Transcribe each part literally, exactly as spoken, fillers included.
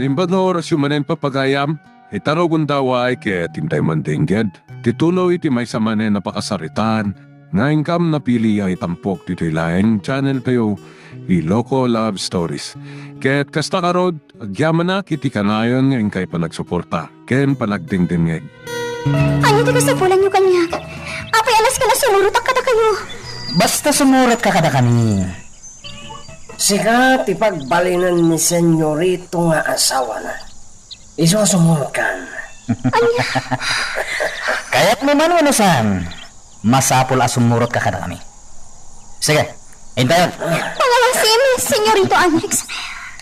Imbag nga orasyo manen, papagayam, ita rugonda, way ket intay mandengngeg ti tuloy ti maysa manen a pakasaritaan nga inkam napili a itampok ditoy laeng channel tayo, Iloko Love Stories. Ket kasta ngarud, agyamanak iti kanayon nga inkay panagsuporta ken panagdengdengngeg. Ania ti kasapulanyo kaniak? Apay a nasken a sumurotak kadakayo? Basta sumurotka kadakami. Sika ti pagbalinen ni Senyorito nga asawana. Isu a sumurotkan. Ania? Kayatmo man wenno saan, masapul a sumurotka kadakami. Sige, intayon. Pangawasim, Senyorito Alex.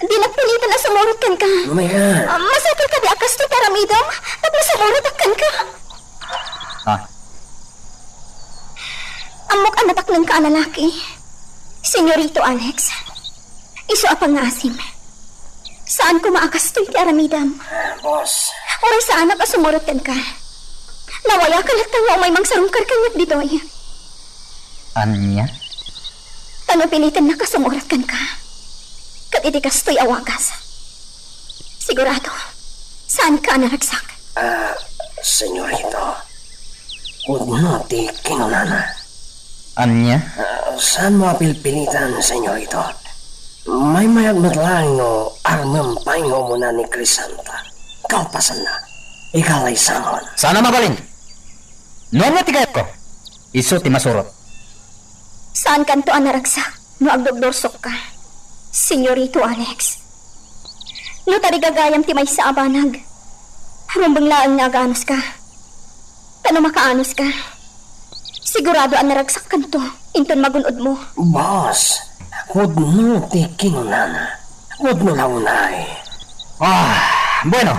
Dinak pilitan a sumurot kenka. Oh my God. Ah, masapul kadi a kastoy ti aramidem tapno sumurotak kenka? Ah. Ammok a nataknengka a lalaki, Senyorito Alex. Isu a pangngaasim. Saan koma a kastoy ti aramidem. Ah, boss. Uray saanak a sumurot kenka. Nawayaka latta nga umay mangsarungkar kaniak ditoy. Ania? Ta no pilitennak a sumurot kenka, ket iti kastoy a wagas, sigurado, saanka a naragsak. Ah, Senyorito, pudno ti kinunana. Ania? Ah, saanmo a pilpilitan, Senyorito. Maymayat met laeng no armem pay nga umuna ni Crisanta. Kalpasanna, ikaw lay sangon. Saan a mabalin. No ania ti kayatko, isu ti masurot. Saankanto a naragsak no agdurdursokka, Senyorito Alex. No tarigagayam ti maysa a banag, rumbeng laeng nga aganuska. Ta no makaanuska, sigurado a naragsakkanto inton magun-odmo. Boss, pudno ti kinunana. Pudno la unay. Ah, bueno.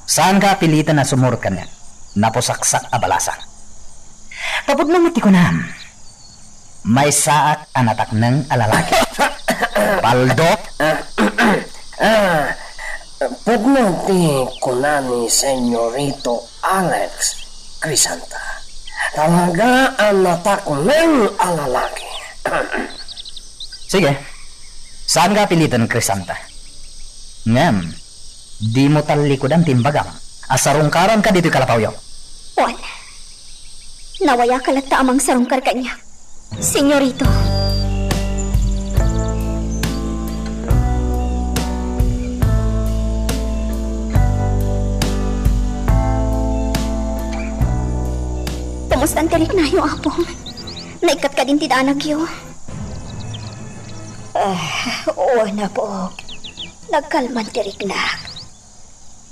Saanka a piliten a sumurot kaniak. Napusaksak a balasang. Ta pudno met ti kunam. Maysaak a natakneng a lalaki. Baldo. Ah, pudno ti kuna ni Senyorito Alex, Crisanta. Talaga a natakneng a lalaki. Sige. Saanka a piliten, Crisanta. Ngem, dimo tallikudan ti imbagam a sarungkaranka ditoy kalapawyo. Wen, nawayaka latta a mangsarungkar kaniak, Senyorito. Kumusta ti riknayo, Apo? Naikkat kadin ti danagyo? Ah, wen, Apok. Nagkalman ti riknak.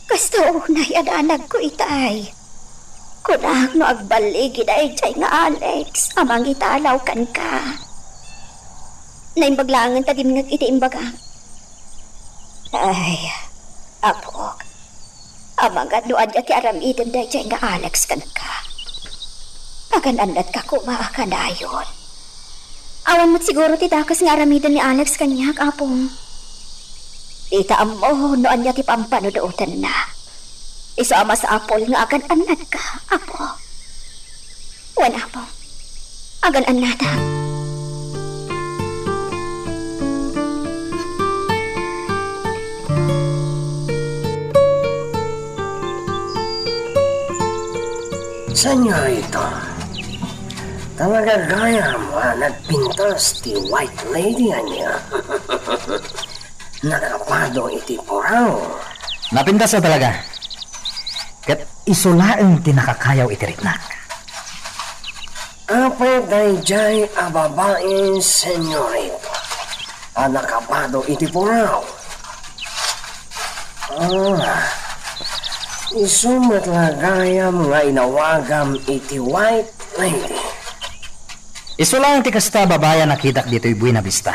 Kasta unay a danagko itay. Kunak no agballigi daydiay nga Alex a mangitalaw kenka. Naimbag laengen ta dimngeg iti imbagak. Ay, Apok, amangan no ania ti aramiden daydiay nga Alex kenka. Agan-annatka koma a kanayon. Awan met siguro ti dakes nga aramiden ni Alex kaniak, Apo. Dita ammo no ania ti pampanunotenna. Isu a masapul nga agan-annadka, Apo. Wen, Apo, agan-annadak. Senyorito, talaga gayam a nagpintas ti White Lady, ania? Nakapado iti puraw. Napintas a talaga. Ket isu laeng ti nakakayaw iti riknak. Apay daydiay a babai, Senyorito, a nakapado iti puraw? Ah, isu met la gayam nga inawagam iti White Lady. Isu laeng ti kasta a babai a nakitak ditoy Buena Vista.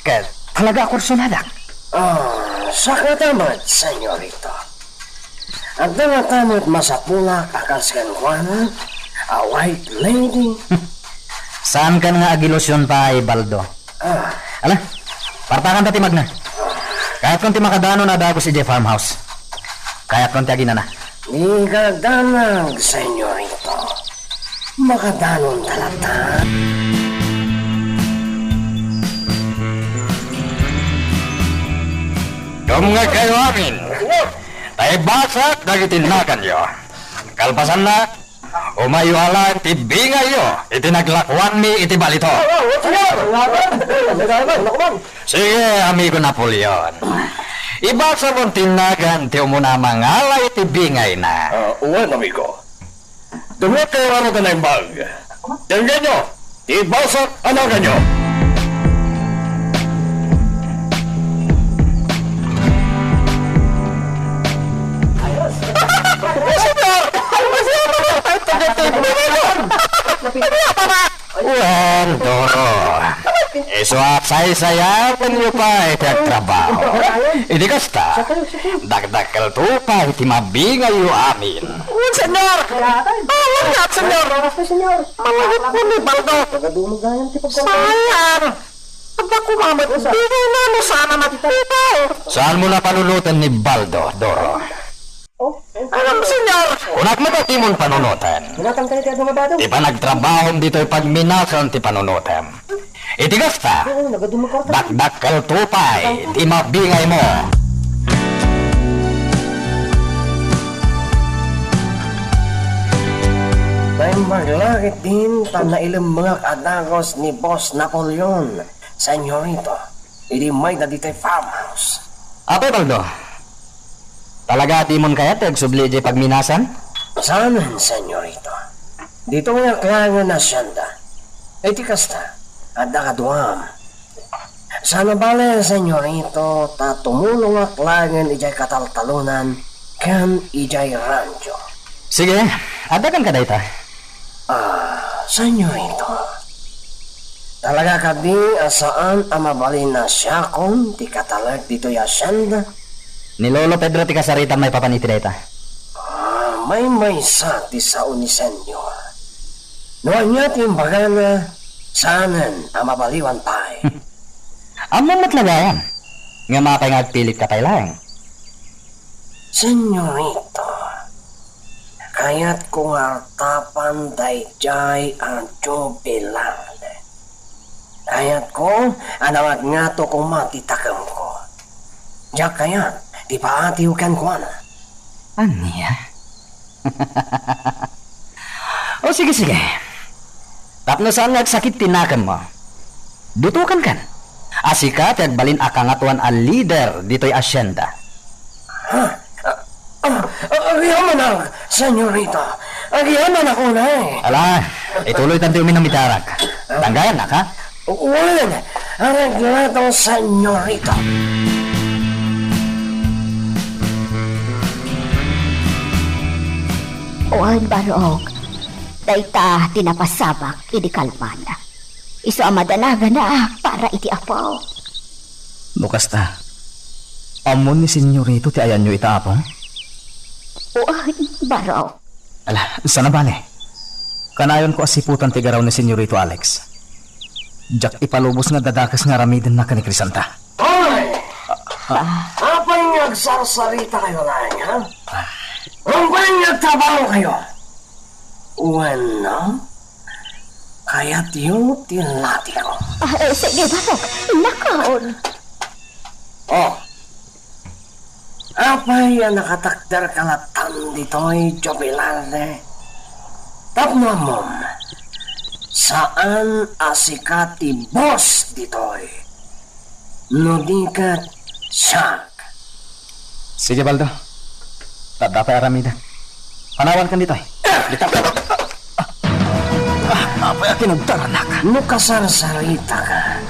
Ket talaga a kursonadak. Ah, sakata met, Senyorito. Adda ngata met masapulak a kas kenkuana a White Lady? Saankan nga agilusion pay, Baldo. Ah. Ala, partakanta ti magna. Kayatkon ti makadanon a dagus idiay farmhouse. Kayatkon ti aginana. Dika danag, Senyorito. Makadanonta latta. Umngegkayo amin. Ta ibasak dagiti naganyo. Kalpasanna, umayyo a laeng ti bingayyo iti naglakuanmi iti balito. Sige, amigo Napoleon. Ibasam ti nagan ti umuna a mangala iti bingayna. Ah, wen, amigo. Dumngegkayo ngarud a naimbag. Denggenyo ti ibasak a naganyo. Wen, Doro. Isu a saysayaenyo pay ti agtrabaho. Idi kasta, dakdakkelto pay ti mabingayyo amin. Wen, senyor! Ah, wen, senyor! Malagipko ni Baldo. Saan? Adda koma met bingayna no saan a nagpita. Saanmo a panunoten ni Baldo, Doro. Alam, senyor! Kunak met a dimon panunoten. Ti panagtrabahom ditoy pagminasan ti panunotem. Iti kasta, dakdakkelto pay ti mabingaymo. Naimbag la ketdin ta nailemmengak a dagus ni Boss Napoleon, senyorito, idi mayda ditoy farmhouse. Apay, Baldo? Talaga a dimon kayat ti agsubli idiay pagminasan? Saanen, senyorito. Ditoy a klaengen a hacienda. Iti kasta, adda kaduam. Saan a bale, senyorito, ta tumulongak laengen idiay kataltalonan ken idiay rancho. Sige, adda kenka dayta. Ah, senyorito, talaga kadi a saan a mabalin a siakon ti katalek ditoy a hacienda? Ni Lolo Pedro ti kasaritam maipapan iti dayta. Ah, maymaysa ti sao ni senyor. No ania ti imbagana, saanen a mabaliwan pay. Ammom met la gayam, ngem apay nga agpilitka pay laeng? Senyorito, kayatko nga artapan daydiay a Joe Velarde. Kayatko a nangagngato koma ti takemko. Diak kayat ti paatiyo kenkuana. Ania? O, sige, sige. Tapno saan nga agsakit ti nakemmo, dutokankan a sika ti agbalin a Kangatoan a lider ditoy hacienda. Ha? Ah, ah, ah, agyamanak, senyorita. Agyamanak unay. Ala, ituloytan ti uminum iti arak. Danggayannak, ha? Wen, areglato, senyorita. Wen, Barok. Dayta ti napasabak idi kalman. Isu a madanaganak para iti Apo. No kasta, ammon ni senyorito ti ayanyo ita, Apo? Wen, Barok. Ala, saan a bale. Kanayonko a siputan ti garaw ni senyorito Alex. Diak ipalubos nga adda dakes nga aramidenna ken ni Crisanta. Hoy! Ah. Apay nga agsarsaritakayo laeng, ha? Apay nga agtrabahakayo? Wenno, kayatyo ti latiko? Ah, eh, sige, Barok. Nakaon. Oh. Apay a nakatakderka latta ditoy, Joe Velarde? Tapno ammom, saan a sika ti boss ditoy. No di ket siak. Sige, Baldo. Ta adda pay aramidek. Panawankan ditoy. Dita. Ah, apay a kinugtaranak? No kasarsaritaka,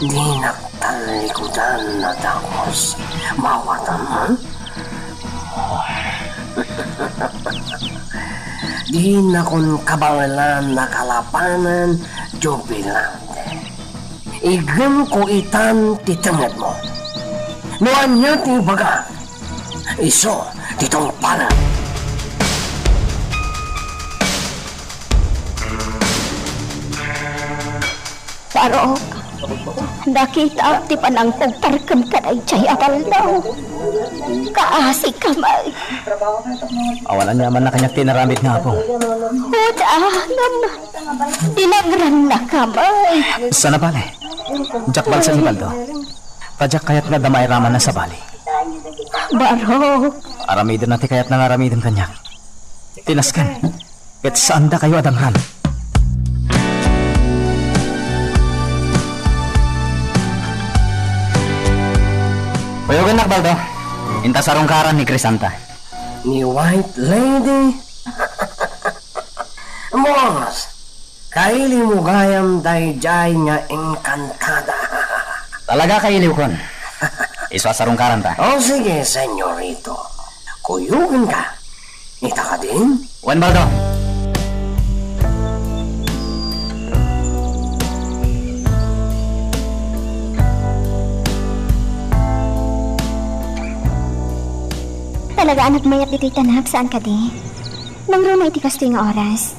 dinak tallikudan a dagus. Maawatanmo? Dinakon kabaelan a kalapanen, Joe Velarde. Igemko itan ti tengngedmo. No ania ti ibagak, isu ti tungpalem. Barok, nakitaak ti panangkugtarkem kadaydiay a Baldo. Kaasika met. Awan aniamanna kaniak ti inaramidna, Apo. Uda, ngem dinangrannaka met. Saan a bale. Diak balsen ni Baldo. Ta diak kayat nga adda mairaman a sabali. Barok. Aramidenna ti kayatna nga aramiden kaniak. Ti nasken, ket saandakayo a dangran. Kuyogennak, Baldo. Inta sarungkaran ni Crisanta. Ni White Lady? Boss, kailiwmo gayam daydiay nga engkantada. Talaga kailiwkon. Isu a sarungkaranta. O sige, senyorito. Kuyogenka. Ita kadin? Wen, Baldo. Talaga a nagmayat ditoy tanak, saan kadi? Nangruna iti kastoy nga oras,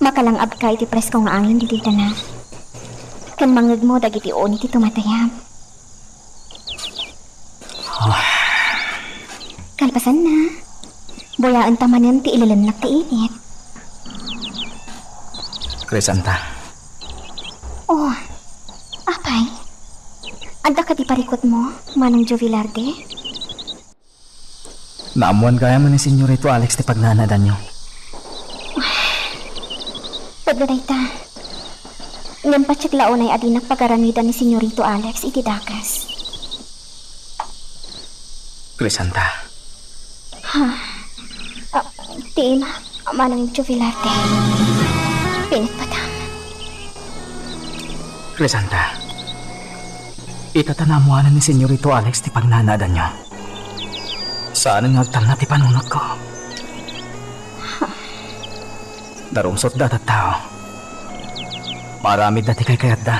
makalang-abka iti presko nga angin ditoy tanak, ken mangngegmo dagiti uni ti tumatayab. Ah. Kalpasanna, buyaenta manen ti ililennak ti init. Crisanta. Oh, apay? Adda kadi parikutmo, Manong Joe Velarde? Naammoan gayam a ni Senyorito Alex ti pagnanadanyo. Pudno dayta. Ngem patiek la unay a dinak pagaramidan ni Senyorito Alex iti dakes. Crisanta. Ha? Ah, ti ima, Manong Joe Velarde. Pinatpatam. Crisanta. Ita ta naammoanan ni Senyorito Alex ti pagnanadanyo. Saanen nga agtalna ti panunotko. Narungsotda a tattao. Maaramidda ti kaykayatda.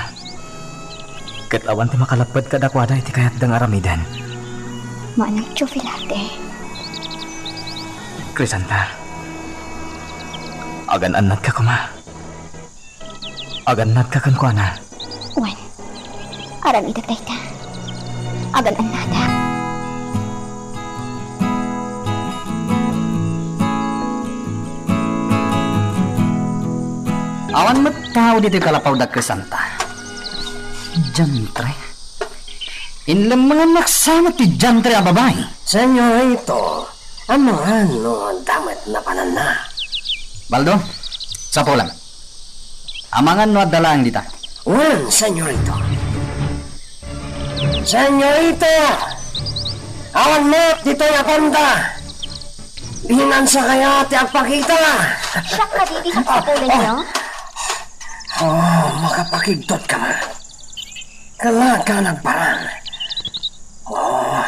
Ket awan ti makalapped kadakuada iti kayatda nga aramiden. Manong Joe Velarde. Crisanta, agan-annadka koma. Agannadka kenkuana. Wen, aramidek dayta. Agan-annadak. Awan met tao ditoy kalapaw da Crisanta. Diantre. Inlemmengannak sa met ti diantre a babai. Senyorito, amangan no adda met napananna. Baldo, sapulam. Amangan no adda laeng dita. Wen, senyorito. Senyorito! Awan met ditoy a banda! Binansa kaya ti agpakita? Siak kadi ti sapsapulenyo? Oh, makapakigtot ka man. Kalaga nagparang. Oh,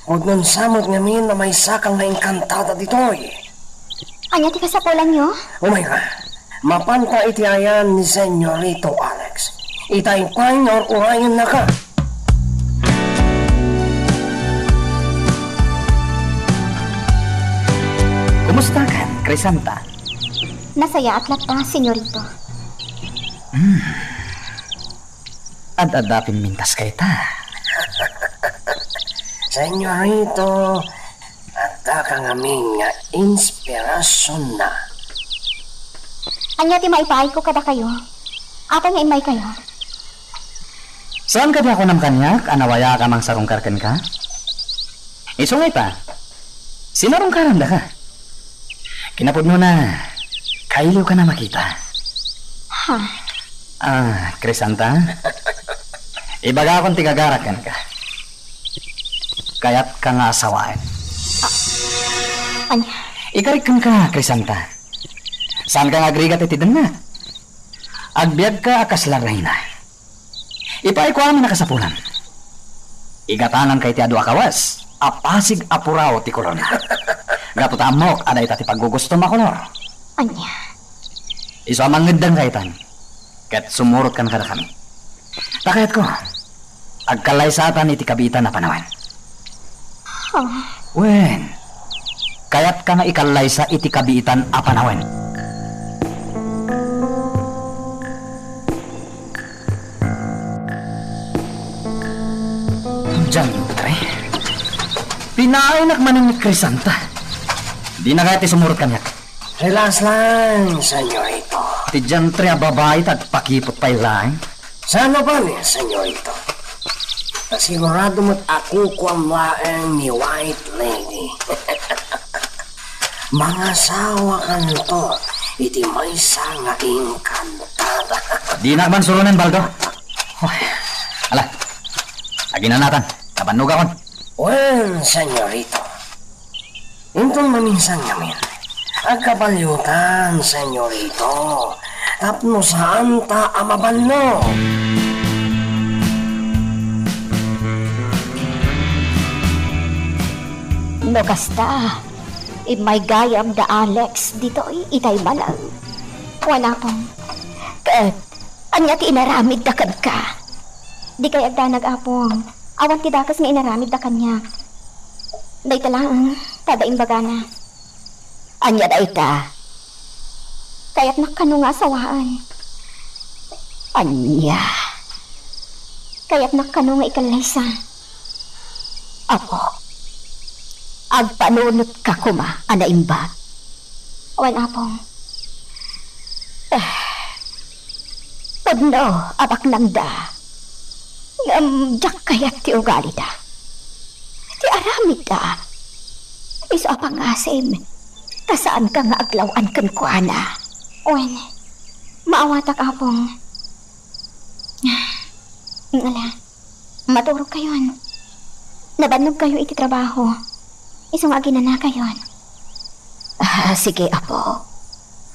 pudnon sa met ngamin a maysa kang naengkantada ditoy. Ania ti kasapulanyo? Umay ka. Mapanta iti ayan ni Senyorito Alex. Itay pay nga ur-urayennaka. Kumusta kan, Crisanta? Nasayaat latta, Senyorito. Hmm. Ad-adda pimmintas kayta. Senyorito, adda ka ngamin nga inspirasionna. Ania ti maipaayko kadakayo? Apay nga immaykayo? Saan kadi a kunam kaniak a nawayaak a mangsarungkar kenka? Isu nga ita, sinarungkarandaka. Kinapudnona, kailiwkan a makita. Ha? Ah, Crisanta? Ibagakon ti gagarak kenka. Kayatka nga asawaen. Ah, ania? Ikarik kenka, Crisanta. Saanka nga agrigat iti dennak. Agbiagka a kasla reyna. Ipaayko amin a kasapulan. Igatananka iti adu a kawas a pasig a puraw ti kolorna. Gapu ta ammok a dayta ti paggugustom a kolor. Ania? Isu a mangngeddanka itan, ket sumurotkan kadakami. Ta kayatko, agkallaysatan iti kabiitan a panawen. Oh. Wen, kayatka nga ikallaysa iti kabiitan a panawen. Diantre. Pinaaynak manen ni Crisanta. Dina kayat ti sumurot kaniak? Relax lang, senyorito. Ti diantre a babai ta agpakipot pay laeng. Saan a bale, senyorito? Sigurado met a kukuam laeng ni White Lady. Mangasawakanto iti maysa nga engkantada. Dinak man suronen, Baldo. Ala, aginanatan, nabannogakon. Wen, senyorito. Inton maminsan ngamin, agkabaliotan, senyorito, tapno saanta a mabannog. No kasta, immay gayam da Alex ditoy itay manang. Wen, Apong. Ket, ania ti inaramidda kenka? Dikay agdanag, Apong. Awan ti dakes nga inaramidda kaniak. Dayta laeng, ta adda imbagana. Ania dayta? Kayatnak kano nga asawaen. Ania? Kayatnak kano nga ikallaysa. Apo, agpanunotka koma a naimbag. Wen, Apong. Ah, pudno a baknangda. Ngem diak kayat ti ugalida. Ti aramidda. Isu a pangasim, ta saanka nga aglaw-an kenkuana. Wen, maawatak, Apong. Ala, maturogkayon. Nabannogkayo iti trabaho. Isu nga aginanakayon. Ah, sige, Apo.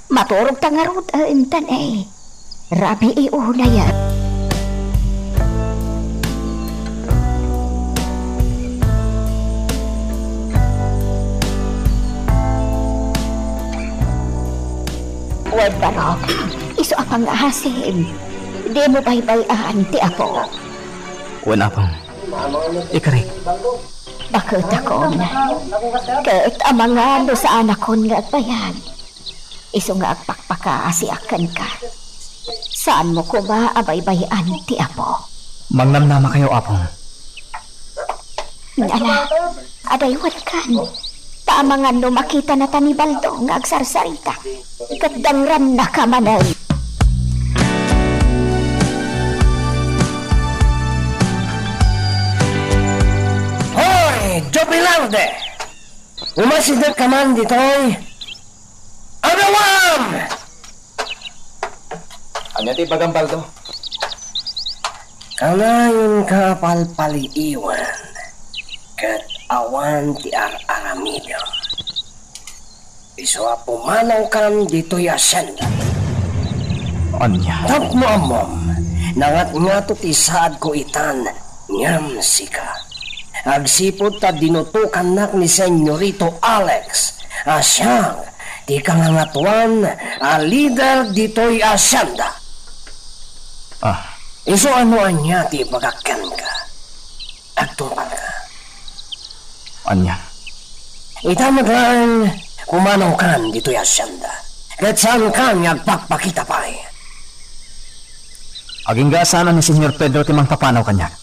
Maturogta ngarud, eh, intan, eh. Rabii unay, ah. Wen, barok, isu a pangasim. Dimo baybay-an ti Apo. Wen, Apong. Ikarik. Baketakon. Ket amangan no saanakon nga agbayag. Isu nga agpakpakaasiak kenka. Saanmo koma a baybay-an ti Apo. Mangnamnamakayo, Apong. Ala, adaywankan. Ta amangan no makitanata ni Baldo nga agsarsarita, ket dangrannaka manen. Hoy, Jobilarde! Umasidegka man ditoy? Agawam! Ania ti ibagam, Baldo? Kanayonka a palpaliiwan ket awan ti ar-aramidem. Isu a pumanawkan ditoy asienda. Ania? Tapno ammom, nangatngato ti saadko itan ngem sika. Agsipud ta dinutokannak ni Senyorito Alex a siak ti kangangatuan a lider ditoy asienda. Ah. Isu a no ania ti ibagak kenka, agtungpalka. Ania? Ita met laeng, pumanawkan ditoy asienda. Ket saankan nga agpakpakita pay. Agingga a saan a ni Señor Pedro ti mangpapanaw kaniak.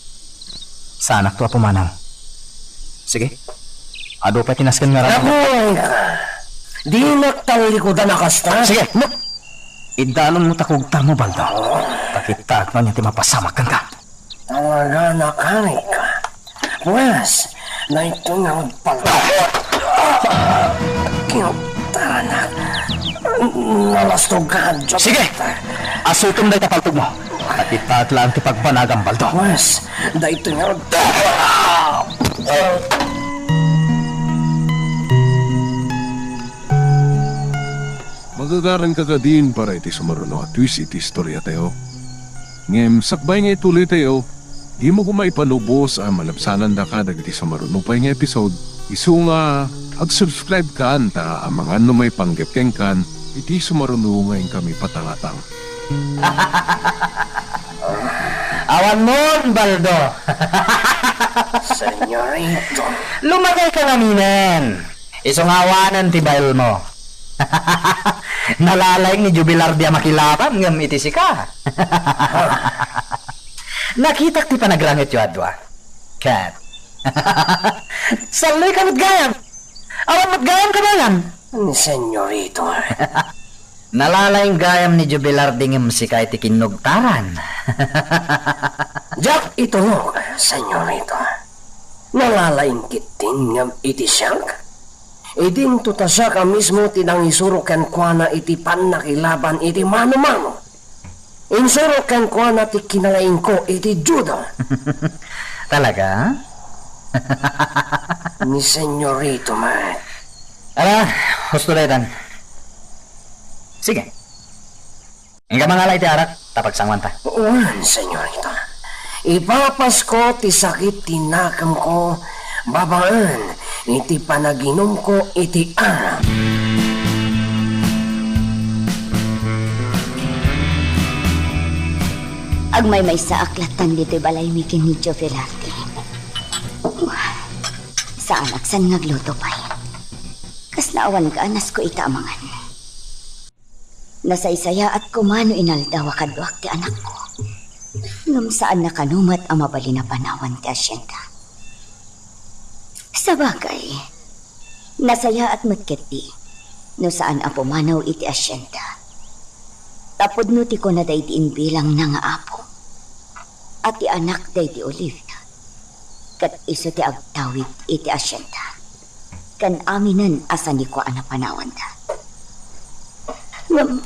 Saanakto a pumanaw. Sige. Adu pay ti nasken nga raman. Nabuhay ka. Dinak tallikudan a kasta. Sige, no. Idalonmo ta kugtangmo, Baldo. Ta kitaek no ania ti mapasamak kenka. Talaga nakarik ka. Pues, daytoy nga agpalta. Kinutaranak. Nalastog ka, Jupiter. Sige! Asutom dayta paltogmo. Nakitaek laeng ti pagbanagam, Baldo. Pues, daytoy nga agpalta. Magagaranka kadin para iti sumaruno a twist iti istoriatayo. Ngem sakbay nga ituloytayo, dimo koma ipalubos a malabsanandaka dagiti sumaruno pay nga episode, isu nga ag-subscribe kan ta amangan no maipanggep kenkan iti sumaruno nga inkami patangatang. Awanmon, Baldo! Senyorito. Lumagayka ngaminen. Isu nga awanen ti baelmo. Nalalaing ni Jubilar dia makilaban ngem iti sika. Nakitak ti panagrangityo a dua. Ket. Salloyka met gayam. Awan met gayam kanayon. Senyorito. Nalalaing gayam ni Jubilar di ngem sika iti kinnugtaran. Diak iturog. Senyorito, nalalaing ketdin ngem iti siak? Idinto ta siak a mismo ti nangisuro kenkuana iti pannakilaban iti mano-mano. Insuro kenkuana ti kinalaingko iti judo. Talaga? Ni Senyorito met. Ala, husto daytan. Sige. Inka mangala iti arak, ta pagsanguanta. Wen, senyorita. Ipapasko ti sakit ti nakemko babaen iti panaginumko iti arak. Agmaymaysaak lattan ditoy balaymi ken ni Joe Velarde. Saanak saan nga agluto pay. Kasla awan ganasko ita a mangan. Nasaysayaat koma no inaldaw a kaduak ti anakko. Ngem saanna kano met a mabalin a panawan ti asienda. Sabagay, nasayaat met ketdi no saan a pumanaw iti asienda. Ta pudno ti kuna daydi imbilangna nga apo a ti anak daydi Olivia, ket isu ti agtawid iti asienda ken aminen a sanikua a napanawanda. Ngem,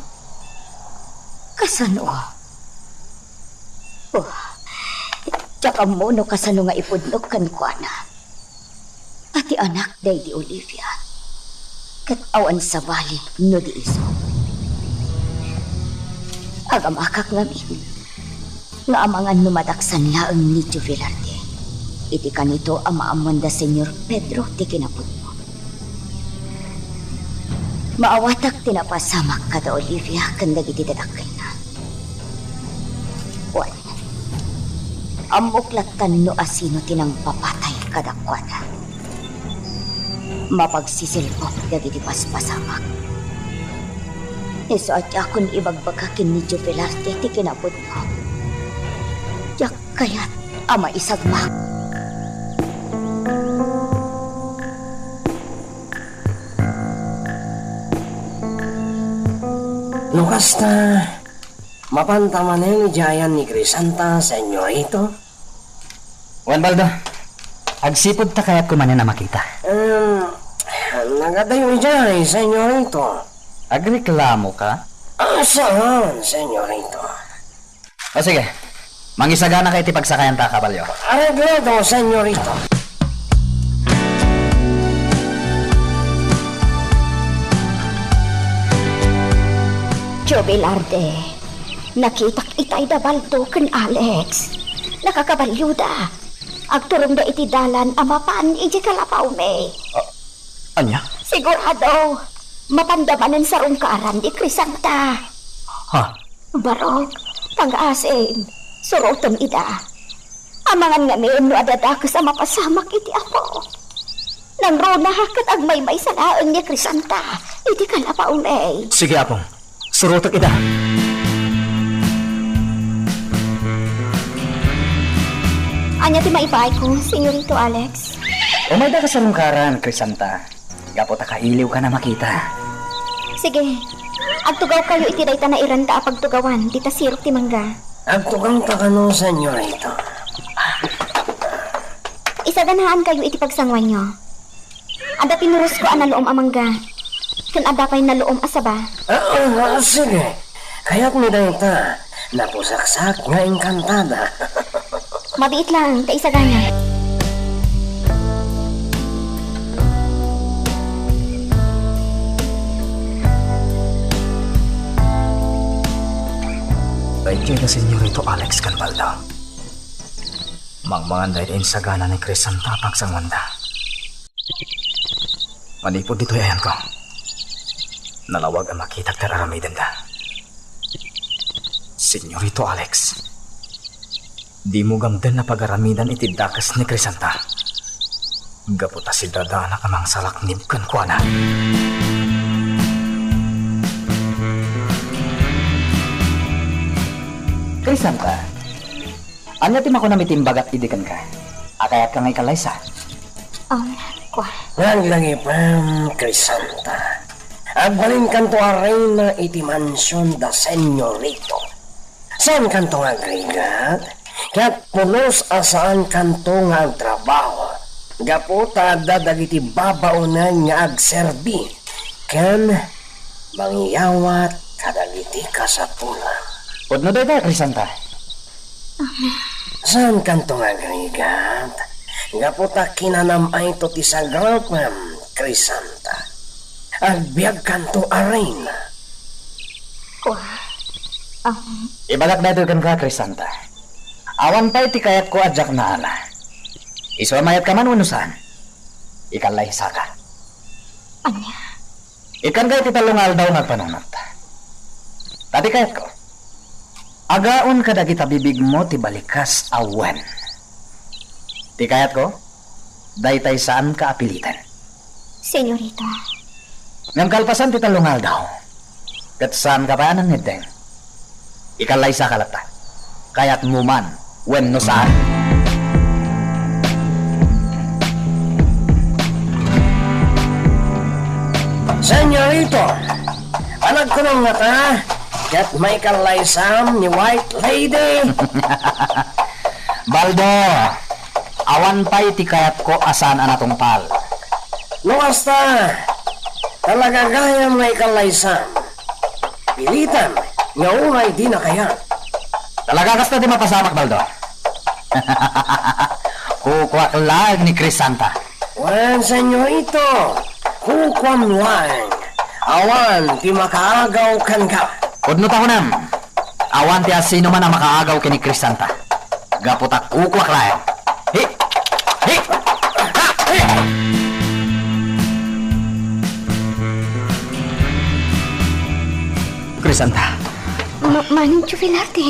kasano? Oh, diak ammo no kasano nga ipudnok kenkuana a ti anak daydi Olivia, ket awan sabali no di isu. Agamakak ngamin nga amangan no madaksan laeng ni Joe Velarde iti kanito a maammoan da Señor Pedro ti kinapudno. Maawatak ti napasamak kada Olivia ken dagiti dadakkelna. Wen, ammok lattan no asino ti nangpapatay kadakuada. Mapagsisilpok dagiti paspasamak. Isu a diakon ibagbaga ken ni Joe Velarde ti kinapudno. Diak kayat a maisagmak. No kasta, mapanta manen idiay ayan ni Crisanta, senyorito? Wen, Baldo. Agsipud ta kayatko manen a makita. Em, nagadayo idiay, senyorito. Agreklamoka? Ah, saan, senyorito? O sige, mangisaganaka iti pagsakayanta a kabalio. Areglado, senyorito. Joe Velarde, nakitak itay da Baldo ken Alex. Nakakabalioda. Agturongda iti dalan a mapan idiay Calafao, May. Ah, ania? Sigurado, mapanda manen sarungkaran ni Crisanta. Ha? Barok, pangaasim, surotem ida. Amangan ngamin no adda dakes a mapasamak iti Apo. Nangruna ket agmaymaysa laeng ni Crisanta iti Calafao, May. Sige, Apong. Surotek ida. Ania ti maipaayko, Senyorito Alex? Umayda ka sarungkaran, Crisanta. Gapu ta kailiwkan a makita. Sige. Agtugawkayo iti dayta nairanta a pagtugawan, dita sirok ti mangga. Agtugawta kano, senyorito? Isaganaankayo iti pagsanguanyo. Adda pinurosko a naluom a mangga, ken adda pay naluom a saba. Ah, ah, sige. Kayatmi dayta. Napusaksak nga engkantada. Mabiit laeng ta isagana. Daytoy da Senyorito Alex ken Baldo. Mangmangan daydi insagana ni Crisanta a pagsanguanda. Manipud ditoy ayanko, nalawag a makitak ti ar-aramidenda. Senyorito Alex, dimo gamden a pagaramidan iti dakes ni Crisanta. Gapu ta sidadaanak a mangsalaknib kenkuana. Crisanta, ania ti makunam iti imbagak idi kenka? A kayatka nga ikallaysa? Um, kua. Laglagipem, Crisanta. Agbalinkanto a reyna iti mansion da Senyorito. Saankanto nga agrigat? Ket pulos a saankanto nga agtrabaho, gapu ta adda dagiti babaonen nga agserbi ken mangiyawat kadagiti kasapulan. Pudno dayta, Crisanta. Saankanto nga agrigat, gapu ta kinanam-ayto ti sagrapem, Crisanta. Agbiagkanto a reyna. Kua, um, Ibagak daytoy kenka, Crisanta. Awan pay ti kayatko a diak naala. Isu a mayat ka man wenno saan, ikallaysaka. Ania? Ikkanka iti tallo nga aldaw nga agpanunot. Ta ti kayatko, agaon kadagita bibigmo ti balikas a wen. Ti kayatko, daytay saanka a piliten. Senyorita. Ngem kalpasan ti tallo nga aldaw, ket saanka pay a nangngeddeng. Ikallaysaka latta. Kayatmo man wenno saan. Senyorito, panagkunam ngata, ket maikallaysam ni White Lady. Baldo, awan pay ti kayatko a saan a natungpal. No kasta, talaga gayam nga ikallaysam. Pilitam nga uray dina kayat. Talaga kasta ti mapasamak, Baldo. Kukuak laeng ni Crisanta. Wen, senyorito, kukuam laeng. Awan ti makaagaw kenka. Pudno ta kunam, awan ti asinoman a makaagaw ken ni Crisanta. Gapu ta kukuak laeng. Hi! Hi! Ha! Hi! Crisanta. Ma-, Manong Jovelarte,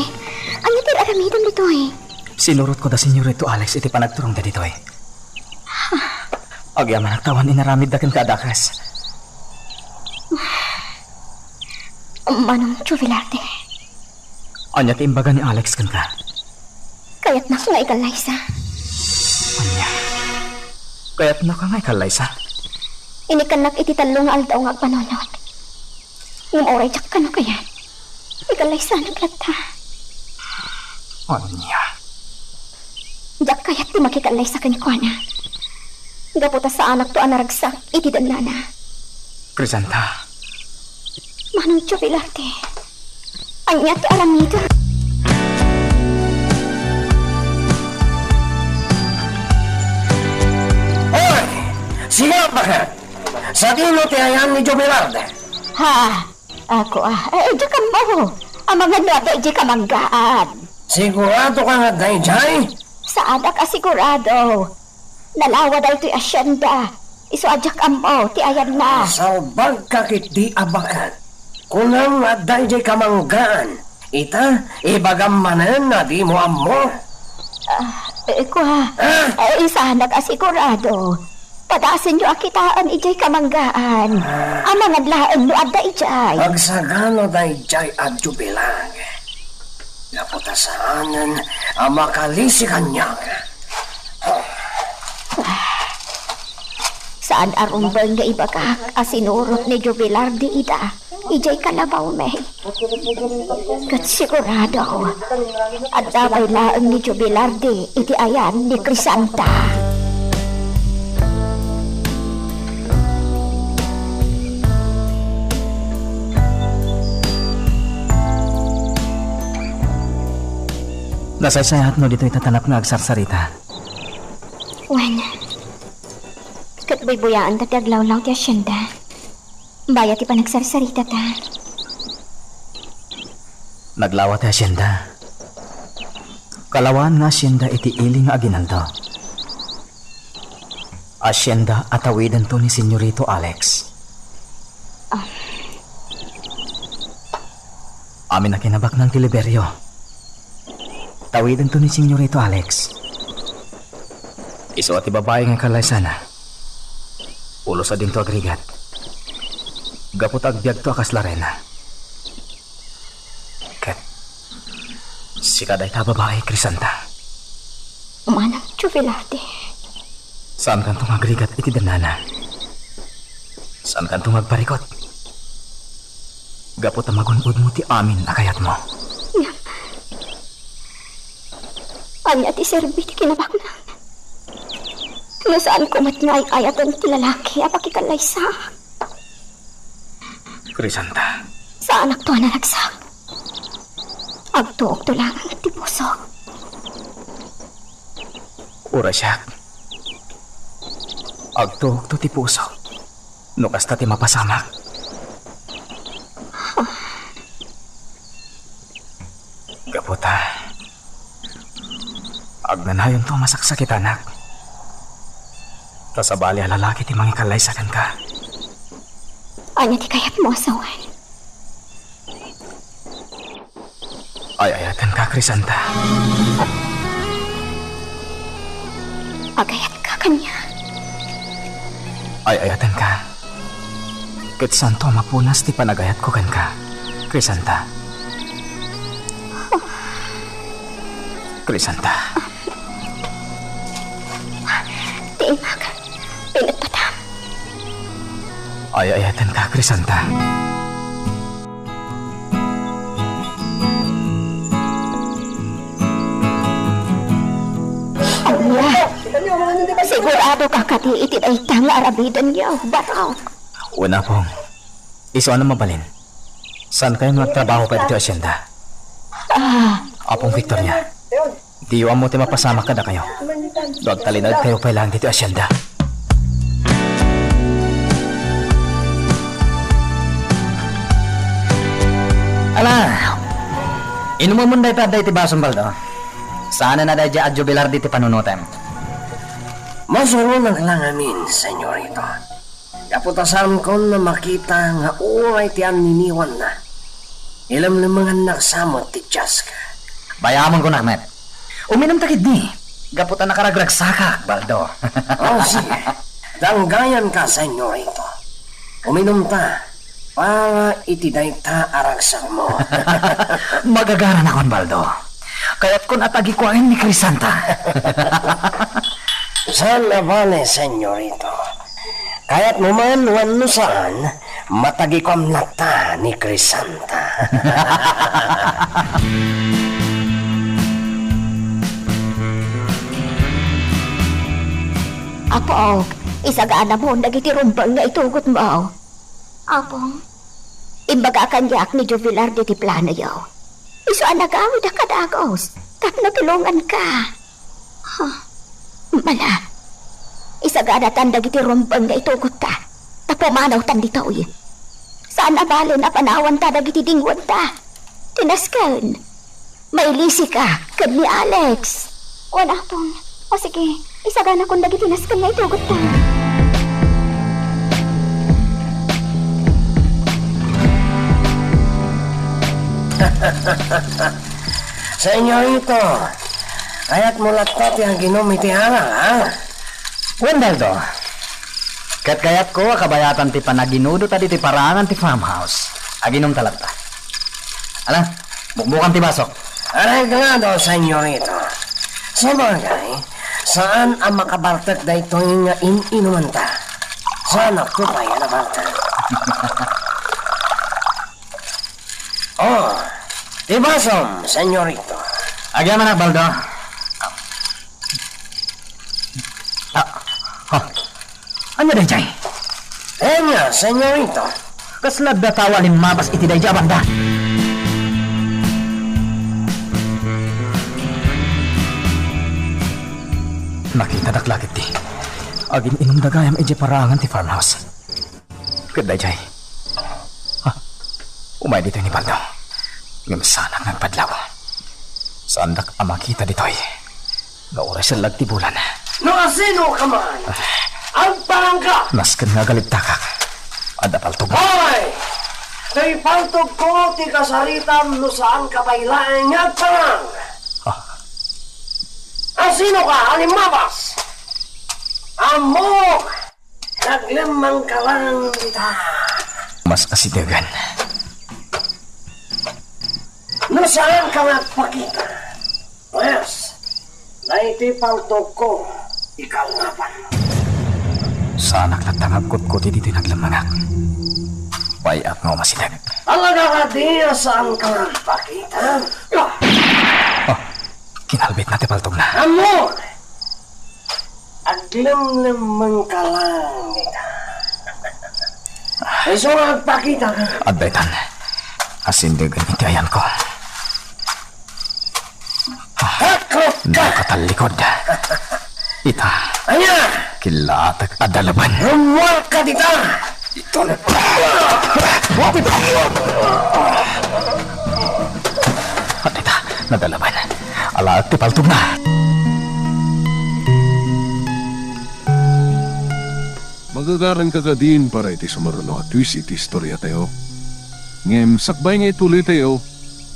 ania ti aramidem ditoy? Sinurotko da Senyorito Alex iti panagturongda ditoy. Agyamanak ta awan inaramidda kenka a dakes. Manong Jovelarte. Ania ti imbaga ni Alex kenka? Kayatnak nga ikallaysa. Ania? Kayatnaka nga ikallaysa? Inikkannak iti tallo nga aldaw nga agpanunot. Ngem uray diak kano kayat, ikallaysanak latta. Ania? Diak kayat ti makikallaysa kenkuana. Gapu ta saanakto a naragsak iti dannana. Crisanta. Manong Jovelarte, ania ti aramidem? Oy! Sige, baket! Sadino ti ayan ni Jovelarte? Ha? Ako, ah, eh, diak ammo. Amangan no adda idiay kamanggaan. Siguradoka nga adda idiay? Saanak a sigurado. Nalawa daytoy asienda. Isu a diak ammo ti ayanna. Salbagka ketdi a baket. Kunam nga adda idiay kamanggaan. Ita, ibagam manen a dimo ammo. Ah, eh, kua. Ah? Eh, saanak a sigurado. Padasenyo a kitaen idiay kamanggaan. Ah. Amangan laeng no adda idiay. Agsagana daydiay a Jovelag. Gapu ta saanen a makalisi kaniak. Saan a rumbeng nga ibagak a sinurot ni Jovelarde ida idiay kalabawmi. Ket sigurado, adda pay laeng ni Jovelarde iti ayan ni Crisanta. Nasaysayaatmo ditoy tatanap nga agsarsarita. Wen, ket buybuyaanta ti aglawlaw ti asienda. Bayat ti panagsarsaritata. Naglawa ti asienda. Kalawaan nga asienda iti ili nga aginaldo. Asienda a tawidento ni Senyorito Alex. Ah. Amin a kinabaknang ti Liberio. Tawidento ni Senyorito Alex. Isu a ti babai nga kalaysana. Pulos a dinto agrigat. Gapu ta agbiagto a kasla reyna. Ket sika dayta a babai, Crisanta. Manang Jovelarte. Saankanto nga agrigat iti dannana. Saankanto nga agparikut. Gapu ta magun-odmo ti amin a kayatmo. Ngem, Ania ti serbi ti kinabaknang? No saanko met nga ay-ayaten ti lalaki a pakikallaysaak. Crisanta. Saanakto a naragsak. Agtuokto laeng ti pusok. Uray siak. Agtuokto ti pusok. No kasta ti mapasamak. Gapu ta, agnanayonto a masaksakitanak. Ta sabali a lalaki ti mangikallaysa kenka. Ania ti kayatmo a sawen? Ay-ayatenka, Crisanta. Agayatka kaniak? Ay-ayatenka. Ket saanto a mapunas ti panagayatko kenka, Crisanta. Crisanta. Ti imak, pinatpatam. Ay-ayatenka, Crisanta. Ania? Sigurado ka kadi iti dayta nga arabidenyo, Barok? Wen, Apong. Isu a mabalin. Saankayo nga agtrabaho pay ditoy asyenda? Ah. Apong Victoria. Diyo ammo ti mapasamak kadakayo. No agtalinaedkayo pay laeng ditoy asyenda. Ala, inumemon dayta adda iti basom, Baldo. Saanen a daydiay a jubilar diti panunotem. Masuronak la ngamin, senyorito. Gapu ta saankon a makita nga uray ti anniniwanna, ilemlemengannak sa met ti diaska. Bayamon kunak met. Uminumta ketdi. Gapu ta nakaragragsakak, Baldo. Oh, sige. Danggayanka, senyorito. Uminumta para iti dayta a ragsakmo. Magagaranakon, Baldo. Kayatkon a tagikuaen ni Crisanta. Saan a bale, senyorito. Kayatmo man wenno saan, matagikuam latta ni Crisanta. Apok, isaganamon dagiti rumbeng nga itugotmo. Apong, imbaga kaniak ni Jubilar diti planoyo. Isu a nagawid a kadagus, tapno tulonganka. Huh. Mala, isaganatan dagiti rumbeng nga itugotta, ta pumanawtan ditoy. Saan a balen a panawanta dagiti dingwenta. Ti nasken, mailisika ken ni Alex. Wen, Apong. O sige, isaganakon dagiti nasken nga itugotta. Senyorito, kayatmo latta ti aginum iti arak, a? Wen, Baldo. Ket kayatko a kabayatan ti panaginudo ta ditoy paraangan ti farmhouse. Aginumta latta. Ala, bukbukan ti basok. Areglado, senyorito. Sabagay, saan a makabartek daytoy nga in-inumanta. Saanakto pay a nabartek. Oh, ti basom, senyorito. Agyamanak, Baldo. Ah, ha. Ania daydiay? Ania, senyorito. Kasla adda tao a limmabas iti daydiay a banda. Nakitadak la ketdi. Agin-inumda gayam idiay paraangan ti farmhouse. Ket daydiay. Ha? Umay ditoy ni Baldo. Ngem saanak nga agpadlaw. Saandak a makita ditoy. No uray sellag ti bulan. No asino ka man, agparangka. Nasken nga agalibtakak. Adda paltog. Hoy! Tay paltogko ti kasaritam no saan ka pay laeng nga agparang. Ah. Asino ka a limmabas? Ammok! Naglemmangka lang dita. Mas asidegen. No saan ka nga agpakita, pwes, daytoy paltogko, ikalnapan. Saanak latta nga agkutkuti ditoy naglemmengak. Pay-ak nga umasideg. Talaga kadi a saan ka nga agpakita? Ah! Ah! Kinal- Bitna ti paltogna. Ammo! Aglemlemmengka lang ita. Isu nga agpakitaka. Adda itan. Asindegen iti ayanko. Hakrupka! Nakatallikod. Ita. Ania? Killatek a dalaban. Rummuarka dita! Ita. Adda ita. Nadalaban. Alaek ti paltogna. Magagaranka kadin para iti sumaruno a twist iti istoriatayo. Ngem sakbay nga ituloytayo,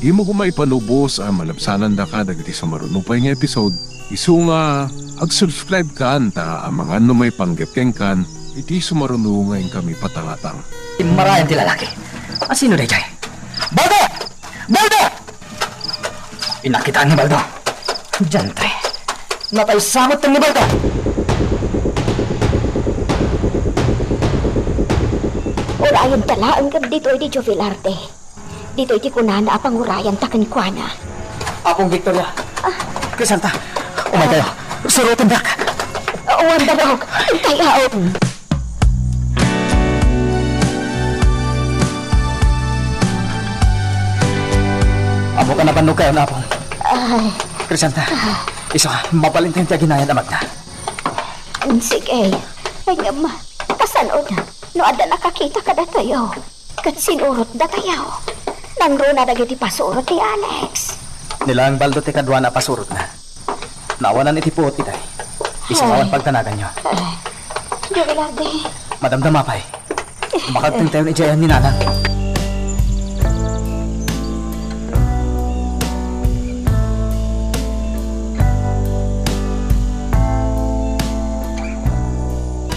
dimo koma ipanubos a malabsanandaka dagiti sumaruno pay nga episode. Isu nga, ag-subscribe kan ta amangan no maipanggep kenkan iti sumaruno nga inkami patangatang. Immarayan ti lalaki. Asino daydiay? Baldo! Baldo! Innak kitaen ni Baldo. Diantre. Nataysa met ni Baldo. Urayenta laeng ket ditoy ni Jovelarde. Ditoy ti kunana a pangurayanta kenkuana. Apong Victoria. Ah. Crisanta, umaykayo. Surotendak. Awan, Barok. Intayaon. Ammok a nabannogkayon, Apong. Ay. Crisanta, isu, mabalintayon ti aginayan a magna. Sige. Ngem, kasano no adda nakakita kadatayo? Ket sinurot datayo. Nangruna dagiti pasurot ni Alex. Ni laeng Baldo ti kaduana a pasurotna. Naawanan iti puot itay. Isu nga awan pagdanaganyo. Eh, Jovelarde. Madamdama pay. Makagtengtayon idiay ayan ni Nanang.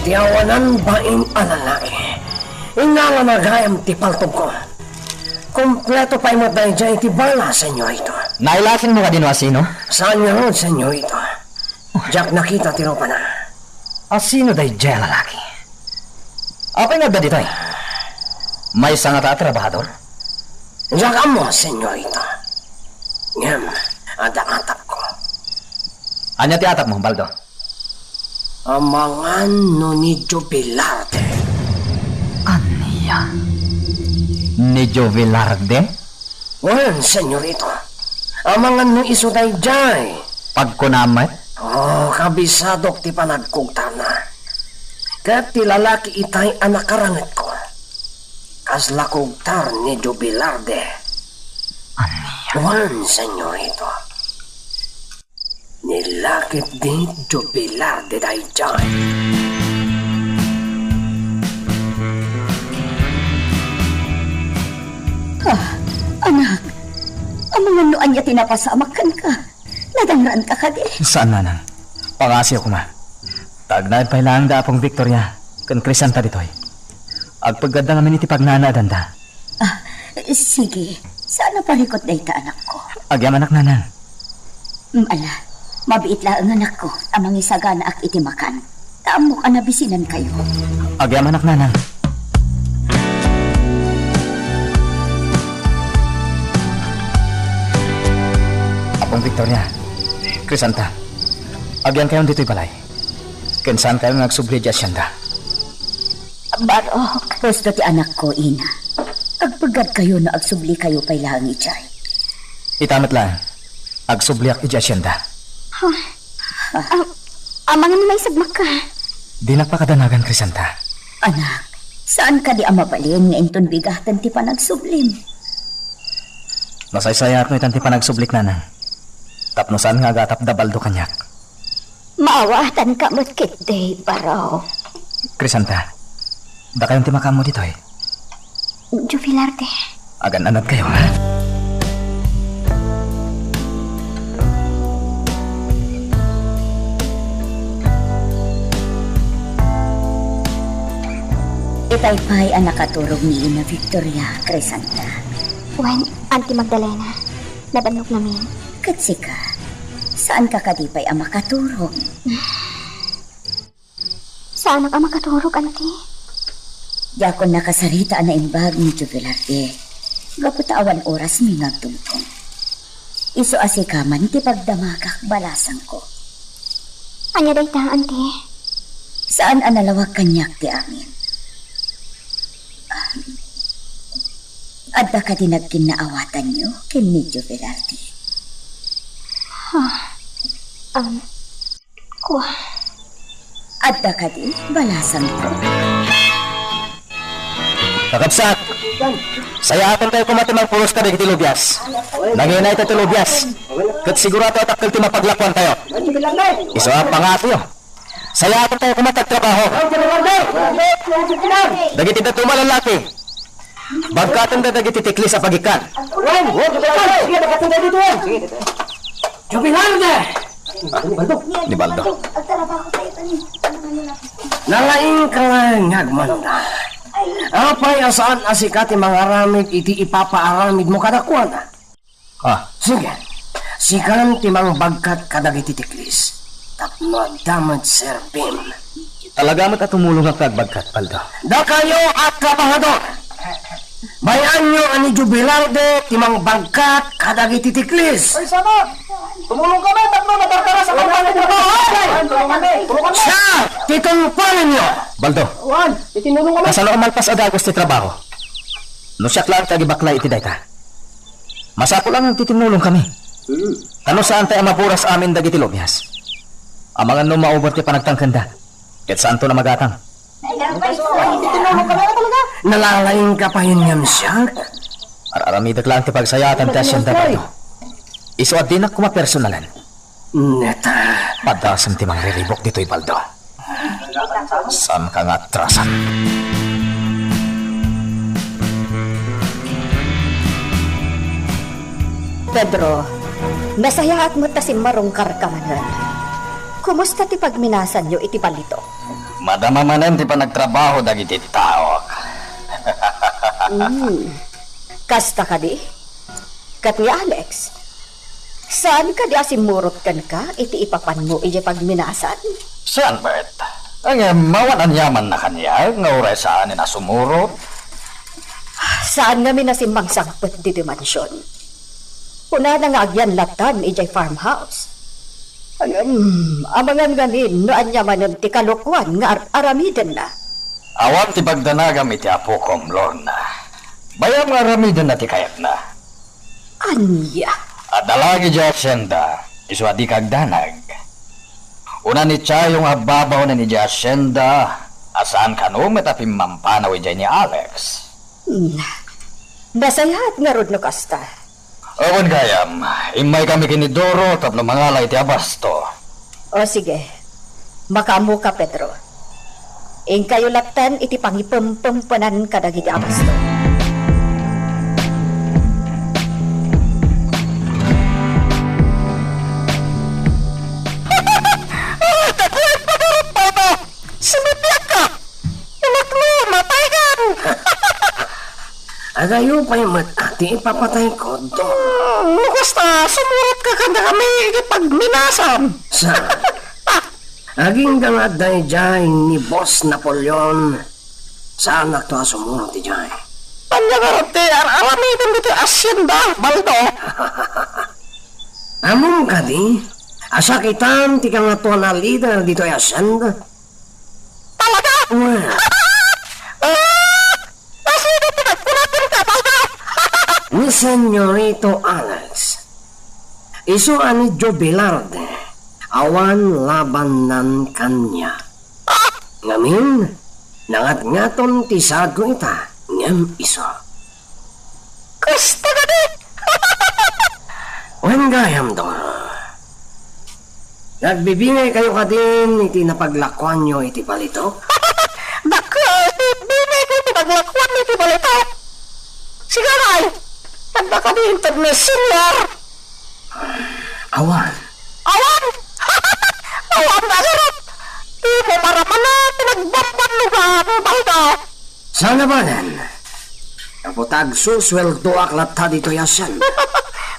Ti awanan bain a lalaki. Inalana gayam ti paltogko. Kompleto pay met daydiay ti bala, senyorito. Nailasinmo kadi no asino? Saan ngarud, senyorito. Diak nakita ti rupana. Asino daydiay a lalaki? Apay nga adda ditoy? Maysa ngata a trabahador? Diak ammo, senyorito. Ngem, adda atapko. Ania ti atapmo, Baldo? Amangan no ni Jovelarde. Ania? Ni Jovelarde? Wen, senyorito. Amangan no isu daydiay. Pagkunam met? Oh, kabisadok ti panagkugtarna. Ket ti lalaki itay a nakarangetko, kasla kugtar ni Jovelarde. Ania? Wen, senyorito. Ni lakip ni Jovelarde daydiay. Ah, anak, amangan no ania ti napasamak kenka. Nadangranka kadi? Saan, Nanang. Pangaasiyo koma. Ta agnaed pay laeng da Apong Victoria ken Crisanta ditoy. Agpeggadda ngamin iti pagnanaedanda. Ah, sige. Saan a parikut dayta, anakko? Agyamanak, Nanang. Mm, ala, mabiit laeng, anakko, ta mangisaganaak iti makan. Ta ammok a nabisinankayo. Agyamanak, Nanang. Apong Victoria, Crisanta, agyankayon ditoy balay. Ken saankayo nga agsubli iti asienda. Barok. Husto ti anakko, ina. Agpeggadkayo no agsublikayo pay laeng idiay. Ita met laeng, agsubliak iti asienda. Ha? Ah, amangan no maisagmakka. Dinak pakadanagan, Crisanta. Anak, saan kadi a mabalin nga inton bigaten ti panagsublim? Nasaysayaat no itan ti panagsublik, Nanang. Tapno saan nga agatap da Baldo kaniak. Maawaatanka met ketdi, Barok. Crisanta, dakayon ti makaammo ditoy. Jovelarde. Agan-anadkayo, ha? Itay pay a nakaturog ni Ina Victoria, Crisanta. Wen, Auntie Magdalena, nabannog ngamin. Ket sika, saanka kadi pay a makaturog? Saanak a makaturog, Auntie. Diakon nakasarita a naimbag ni Jovelarde, gapu ta awan orasmi nga agtungtong. Isu a sika man ti pagdamagak, balasangko. Ania dayta, Auntie? Saan a nalawag kaniak ti amin. Ah, adda kadi nagkinnaawatanyo ken ni Joe Velarde? Ah, um, Kua. Adda kadi, balasangko? Kakabsat, sayaatentayo koma ti mangpulos kadagiti lubias. Nanginayta ti lubias. Ket sigurado a dakkel ti mapaglakuantayo. Isu a pangatoyo. Sayaatentayo koma ti agtrabaho. Dagiti dadduma a lallaki, bagkatenda dagiti tiklis a pagikkan. Jubilarte! Ni Baldo. Nalaingka nga agmanda. Apay a saan a sika ti mangaramid iti ipapaaramidmo kadakuada? Ah. Sige, sikan ti mangbagkat kadagiti tiklis tapno adda met serbim. Talaga met a tumulongak nga agbagkat, Baldo. Dakayo a trabahador, bay-anyo a ni Jubilarde ti mangbagkat kadagiti tiklis. Ay, sama! Tumulong kami tapno nabarkara sa kampanya ti trabaho. Tulungan kami! Tulungan kami! Siak ti tungpalenyo! Baldo, Juan, itinulong kami. Kasano a malpas a dagus ti trabaho? No siak laeng ti agibaklay iti dayta, masapul a nagtitinulong kami. Hmm. Kano saantay a maburas amin dagiti lubias? Amangan no mauber ti panagtangkenda, ket saanton a magatang. Nalalaingka payen ngem siak? Ar-aramidek laeng ti pagsayaatan ti hacienda, Baldo. Isu a dinak koma personalan. Neta. Padasem ti mangriribuk ditoy, Baldo. Saanka nga atrasan. Pedro, nasayaat met ta simmarungkarka manen. Kumusta ti pagminasanyo iti balitok? Madama manen ti panagtrabaho dagiti taok. Hmm. Kasta kadi? Ket ni Alex, saan kadi a simmurot kenka iti ipapanmo idiay pagminasan? Saan met. Ngem awan aniamanna kaniak nga uray saanen a sumurot. Saan ngamin a simmangsangpet ditoy mansion. Kunana nga agyan lattan idiay farmhouse. Ngem, amangan ngamin no ania manen ti kalokuan nga ar-aramidenna. Awan ti pagdanagam iti apokom, Lorna. Bayam nga aramidenna ti kayatna. Ania? Adda lagi idiay hacienda, isu a dika agdanag. Kuna ni Chayo nga agbabaonen idiay hacienda a saan kano met a pimmampanaw idiay ni Alex. Hmm. Nasayaat ngarud no kasta. Awan gayam, immaykami ken ni Doro tapno mangala iti abasto. O sige, makaammoka, Pedro. Inkayo lattan iti pangipempempenan kadagiti abasto. Sumipyakka! Inakno, mataykan! Adayo pay met ti ipapatayko, Doro. Hmm, no kasta, sumurotka kadakami iti pagminasan. Sa, agingga nga adda idiay ni Boss Napoleon, saannakto a sumurot idiay. Ania ngarud ti ar-aramidem ditoy hacienda, Baldo? Ammom kadi a sakitan ti kangatoan a lider ditoy hacienda? Talaga? Well. Ah! Nasino ti nagkuna kenka, Baldo? Ni Senyorito Alex. Isu a ni Joe Velarde, awan labannan kaniak. Ah! Ngamin, nangatngaton ti saadko ita, ngem isu. Kasta kadi? Wen gayam, Doro. Nagbibingaykayo kadin iti napaglakuanyo iti balitok? Dakkel ti bingayko iti paglakuan iti balitok. Siganay, adda kadi inted ni Senior? Awan. Awan? Awan nga ngarud. Dimo maramana ti nagbambannogan, Baldo. Saan a banen? Gapu ta agsusueldoak latta ditoy a sian.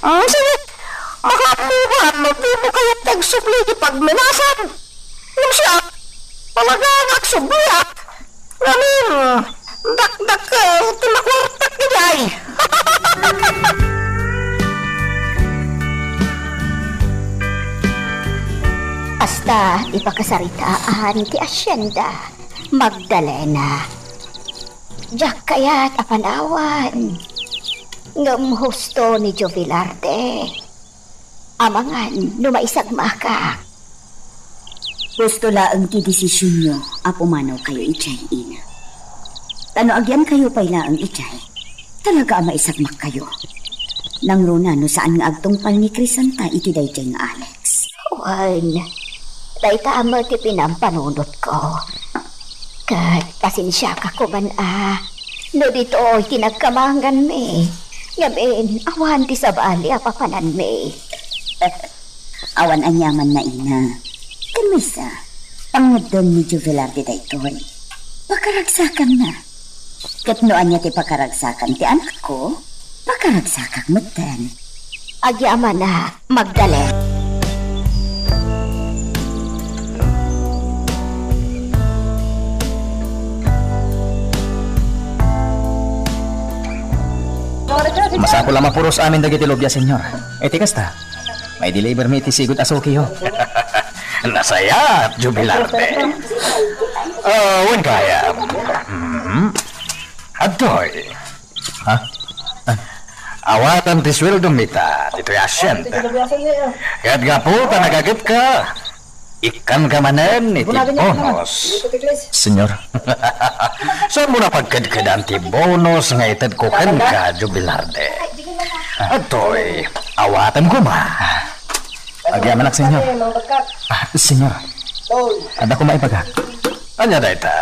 Ah, sige. Makaammokan no dimo kayat ti agsubli iti pagminasan. Ngem siak, talaga nga agsubliak. Ngamin, dakdakkel ti makuartak idiay. Kasta ti pakasaritaan ti asienda, Magdalena. Diak kayat a panawan, ngem husto ni Jovelarde. Amangan no maisagmakak. Husto laeng ti desisionyo a pumanawkayo idiay ina. Ta no agyankayo pay laeng idiay, talaga a maisagmakkayo. Nangruna no saan nga agtungpal ni Crisanta iti daydiay nga Alex. Wen, dayta met ti pinampanunotko. Ket pasensiaka koman a no ditoy ti nagkamanganmi. Ngamin, awan ti sabali a papananmi. Awan aniamanna, ina. Ken maysa, pangngeddeng ni Jovelarde daytoy. Pakaragsakanna. Ket no ania ti pakaragsakan ti anakko, pakaragsakak metten. Agyamanak, Magdalena. Masapul a mapuros amin dagiti lubia, Señor. Iti kasta, maidelivermi iti sigud a sukiyo. Nasayaat, Jubilarte. Ah, wen gayam. Mhm. Adtoy. Ha? Awatam ti sueldomi ta ditoy asienda. Ket gapu ta nagagetka, ikkanka manen iti bonus. Señor. Saanmo a pagkedkedan ti bonus nga itedko kenka, Jubilarte. Adtoy, awatem koma. Agyamanak, Señor. Ah, Señor. Adda koma ibagak. Ania dayta?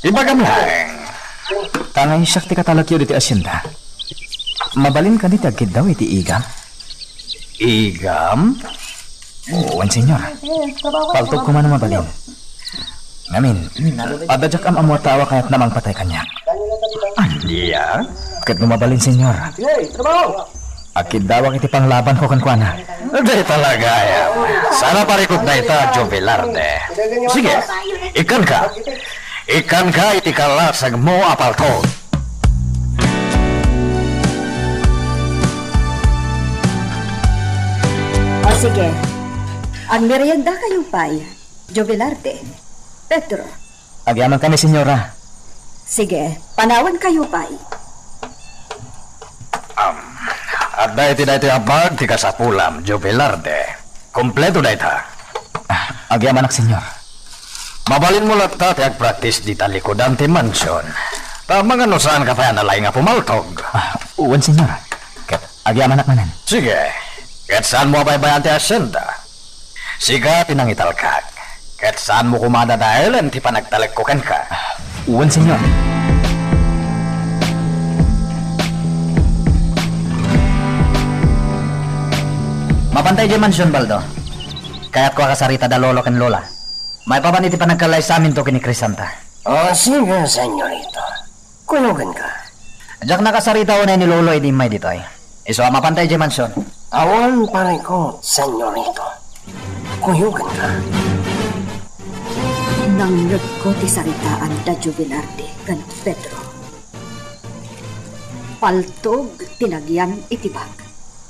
Ibagam laeng. Ta nga siak ti katalekyo ditoy asienda. Mabalin kadi ti agkiddaw iti igam? Igam? Wen, Señor. Paltog koma no mabalin. Ngamin, adda diak am-ammo a tao a kayatna a mangpatay kaniak. Ania? Ket no mabalin, Señor, agkiddawak iti panglabanko kenkuana. Dayta la gayam. Saan a parikut dayta, Jubilarte. Sige, ikkanka. Ikkanka iti kalasagmo a paltog. O sige, agmeriendakayo pay, Jubilarte, Pedro. Agyamankami, Señora. Sige, panawankayo pay. Am, adda iti daytoy a bag ti kasapulam, Jubilarte. Kompleto dayta. Ah, agyamanak, Señor. Mabalinmo latta ti agpraktis dita likudan ti mansion. Ta amangan no saanka pay a nalaing a pumaltog. Ah, wen, Señor. Ket agyamanak manen. Sige. Ket saanmo a baybay-an ti asienda. Sika ti nangitalkak, ket saanmo koma a dadaelen ti panagtalekko kenka. Wen, Señor. Mapanta idiay mansion, Baldo. Kayatko a kasarita da Lolo ken Lola. Maipapan iti panagkallaysaminto ken ni Crisanta. O, sige, Señorito. Kuyogenka. Diak nakasarita unay ni Lolo idi immay ditoy. Isu a mapanta idiay mansion. Awan parikut, Señorito. Kuyogenka. Nangngegko ti saritaan da Jubilarte ken Pedro. Paltog ti nagyan iti bag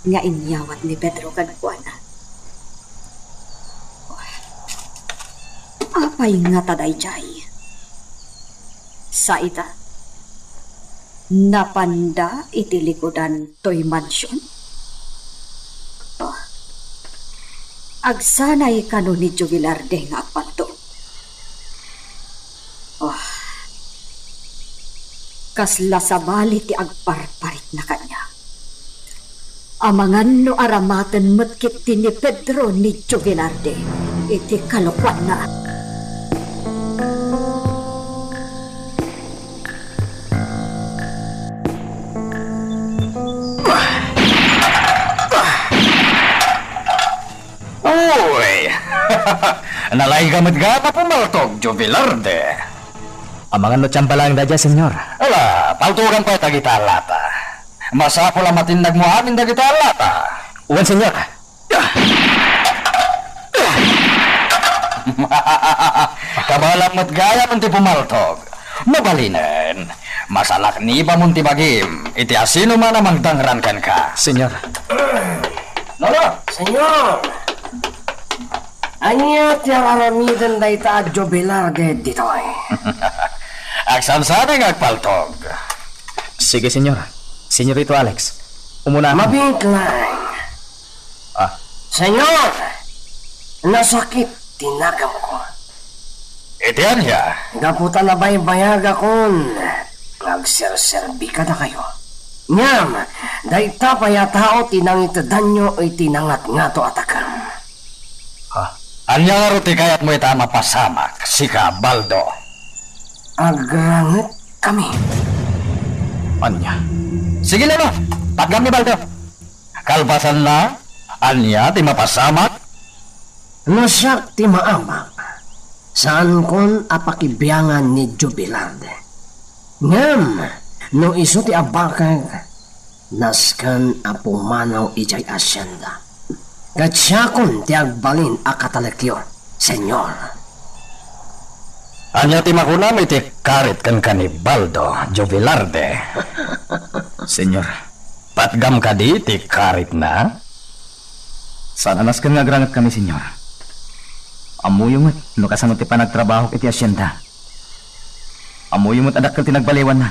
nga inyawat ni Pedro kenkuana. Apay ngata daydiay? Sa ita, napanda iti likudan toy mansion? Oh, agsanay kano ni Jubilarde nga agpalto. Oh, kasla sabali ti agparparitna kaniak. Amangan no aramaten met ketdi ni Pedro ni Jubilarde iti kalokuanna. Uy! Nalaingka met gayam a pumaltog, Jubilarde. Amangan no tiyamba laeng daydiay, Señor. Ala, paltugan pay dagita a lata. Masapul a matinnagmo amin dagita a lata. Wen, Señor. Kabaelam met gayam ti pumaltog. Mabalinen, masalaknibamon ti bagim iti asinoman a mangdangran kenka. Señor. Lolo! Señor! Ania ti ar-aramiden dayta a Joe Velarde ditoy? Agsansanay nga agpaltog. Sige, Senyor. Senyorito Alex, umuna. Mabiit laeng. Ah. Senyor, nasakit ti nagamko. Iti ania? Gapu ta nabaybayagakon nga agserserbi kadakayo. Ngem, dayta pay a tao ti nangitedanyo iti nangatngato a takem. Ha? Ania ngarud ti kayatmo ita a mapasamak, sika, Baldo? Agrangetkami. Ania? Sige, Lolo. Patgam ni Baldo. Kalpasanna, ania ti mapasamak? No siak ti maabak, saankon a pakibiangan ni Joe Velarde. Ngem, no isu ti abakek, nasken a pumanaw idiay asienda. Ket siakon ti agbalin a katalekyo, Senyor. Ania ti makunam iti karit kenka ni Baldo, Joe Velarde? Senyor. Patgam kadi ti karitna? Saan a nasken nga agrangetkami, Senyor. Ammoyo met no kasano ti panagtrabahok iti asienda. Ammoyo met a dakkel ti nagbaliwanna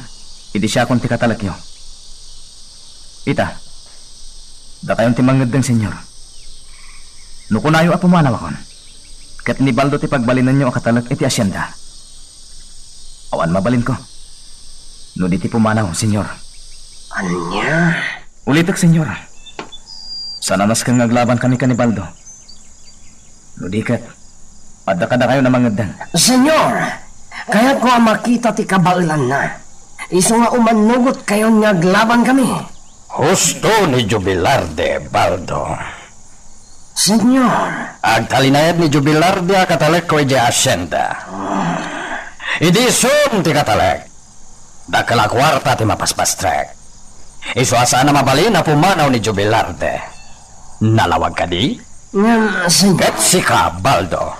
idi siakon ti katalekyo. Ita, dakayon ti mangeddeng, Senyor. No kunayo a pumanawakon, ket ni Baldo ti pagbalinenyo a katalek iti asienda, awan mabalinko no di ti pumanaw, Senyor. Ania? Ulitek, Senyor. Saan a nasken nga aglabankami ken ni Baldo. No di ket, adda kadakayo a mangeddeng. Senyor, kayatko a makita ti kabaelanna. Isu nga umannugotkayon nga aglabankami. Husto ni Joe Velarde, Baldo. Senyor. Agtalinaed ni Joe Velarde a katalekko idiay asienda. Idi isun ti katalek, dakkel a kuarta ti mapaspastrek. Isu a saan a mabalin a pumanaw ni Joe Velarde. Nalawag kadi? Ngem, Senyor. Ket sika, Baldo.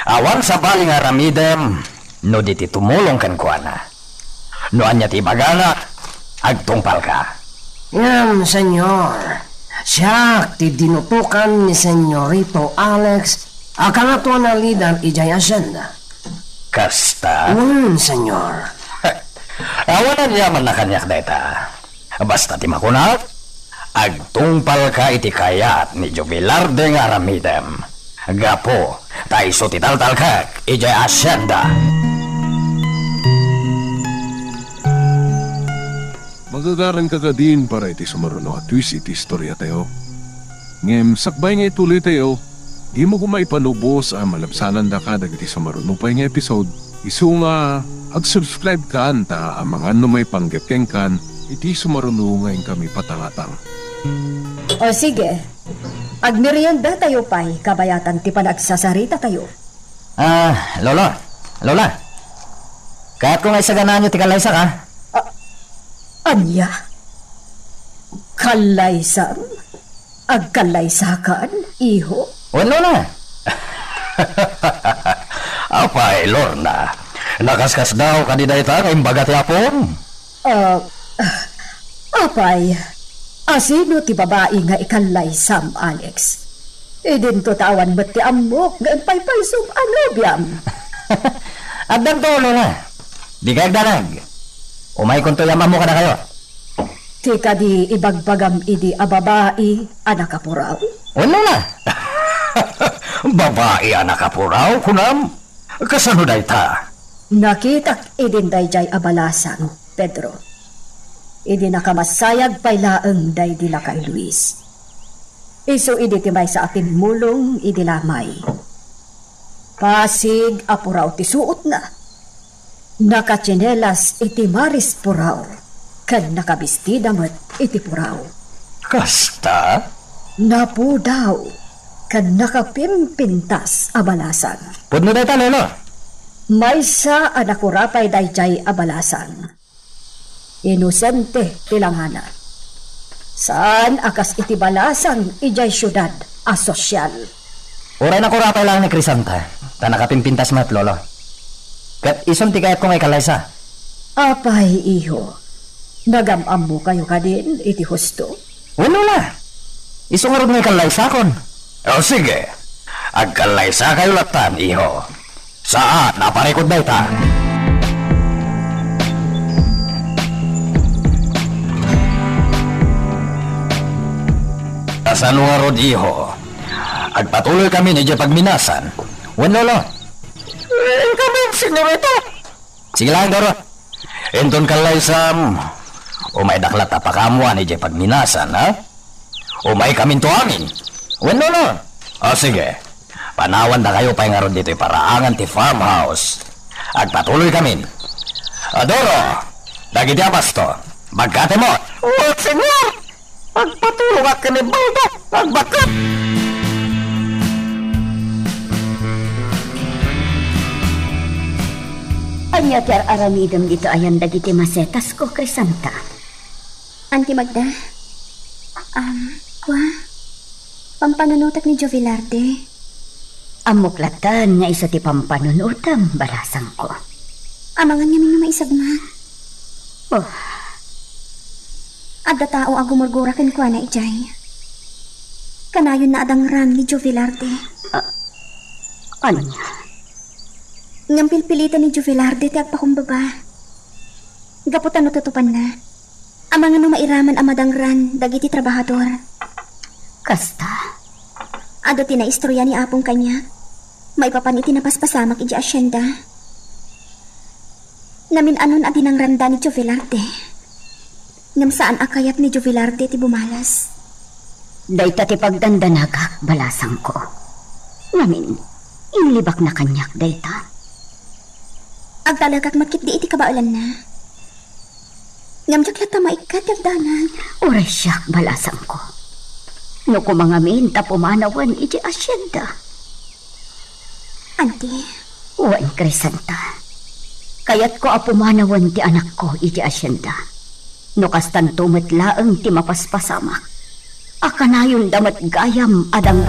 Awan sabali nga aramidem no di ti tumulong kenkuana. No ania ti ibagana, agtungpalka. Ngem, Senyor, siak ti dinutokan ni Senyorito Alex a kangatoan a lider idiay asienda. Kasta? Wen, Senyor. Awan aniamanna kaniak dayta. Basta ti makunak, agtungpalka iti kayat ni Joe Velarde nga aramidem. Gapu ta isu ti taltalkek idiay asienda. Magagaranka kadin para iti sumaruno a twist iti istoriatayo. Ngem sakbay nga ituloytayo, dimo koma ipanubos a malabsanandaka dagiti sumaruno pay nga episode. Isu nga ag-subscribe kan ta amangan no maipanggep kenkan iti sumaruno nga inkami patangatang. O sige, agmeriendatayo pay kabayatan ti panagsasarita tayo. Ah, Lolo, Lola, kayatko nga isaganaanyo ti kallaysaka. Ah, ania? Kallaysam? Agkallaysakan, iho? Wen, Lola. Apay, Lorna, nakaskasdaaw kadi dayta nga imbaga ti apom? Ah, apay, asino ti babai nga ikallaysam, Alex? Idinto ta awan met ti ammok nga impaypaysom a nobiam. Addanto, Lola. Dikay agdanag. Umaykonto am-ammo kadakayo. Ti kadi ibagbagam idi a babai a nakapuraw? Wen, Lola. Babai a nakapuraw, kunam? Kasano dayta? Nakitak idin daydiay a balasang, Pedro. Idi nakamassayag pay laeng daydi lakay Luis. Isu idi ti maysa a timmulong idi lamay. Pasig a puraw ti suotna. Nakatsinelas iti maris puraw, ken nakabistida met iti puraw. Kasta? Napudaw, ken nakapimpintas a balasang. Pudno dayta, Lolo. Maysa a nakurapay daydiay a balasang. Inosente ti langana. Saan a kas iti balasang idiay siudad a sosyal. Uray nakurapay laeng ni Crisanta, ta nakapimpintas met, Lolo. Ket isun ti kayatko nga ikallaysa. Apay, iho, nagam-ammokayo kadin iti husto? Wen, Lola. Isu ngarud nga ikallaysakon. O, sige. Agkallaysakayo lattan, iho. Saan a parikut dayta. Kasano ngarud, iho? Agpatuloykamin idiay pagminasan. Wen, lolo? Inkami, senyorita. Sige lang, Doro. Inton kallaysam, umaydak latta pakaammoan idiay pagminasan, ha? Umaykaminto amin. Wen, lolo? O, sige. Panawandakayo pay ngarud ditoy paraangan ti farmhouse. Agpatuloykamin. A, Doro, dagiti abasto, bagkatem. Wen, senyor. Agpatulongak ken ni Baldo nga agbakkat. Ania ti ar-aramidem ditoy ayan dagiti masetasko, Crisanta? Auntie Magda, um, kua, pampanunotek ni Jovelarde. Ammok latta nga isu ti pampanunotem, balasangko. Amangan ngamin no maisagmak. Oh. Adda tao a gumurgura kenkuana idiay. Kanayonna a dangran ni Jovelarde. Ah, ania? Ngem pilpiliten ni Jovelarde ti agpakumbaba. Gapu ta no tutupanna, amangan no mairaman a madangran dagiti trabahador. Kasta? Adu ti naistorya ni Apong kaniak maipapan iti napaspasamak idiay asienda. Namin-anon a dinangranda ni Jovelarde. Ngem saan a kayat ni Jovelarde ti bumalas. Dayta ti pagdandanagak, balasangko. Ngamin, inlibakna kaniak dayta. Agtalekak met ketdi iti kabaelanna. Ngem diak latta maikkat ti agdanag. Uray siak, balasangko. No koma ngamin ta pumanawen iti asienda. Auntie. Wen, Crisanta. Kayatko a pumanawen ti anakko iti asienda. No kastanto met laeng ti mapaspasamak, a kanayonda met gayam a dang-,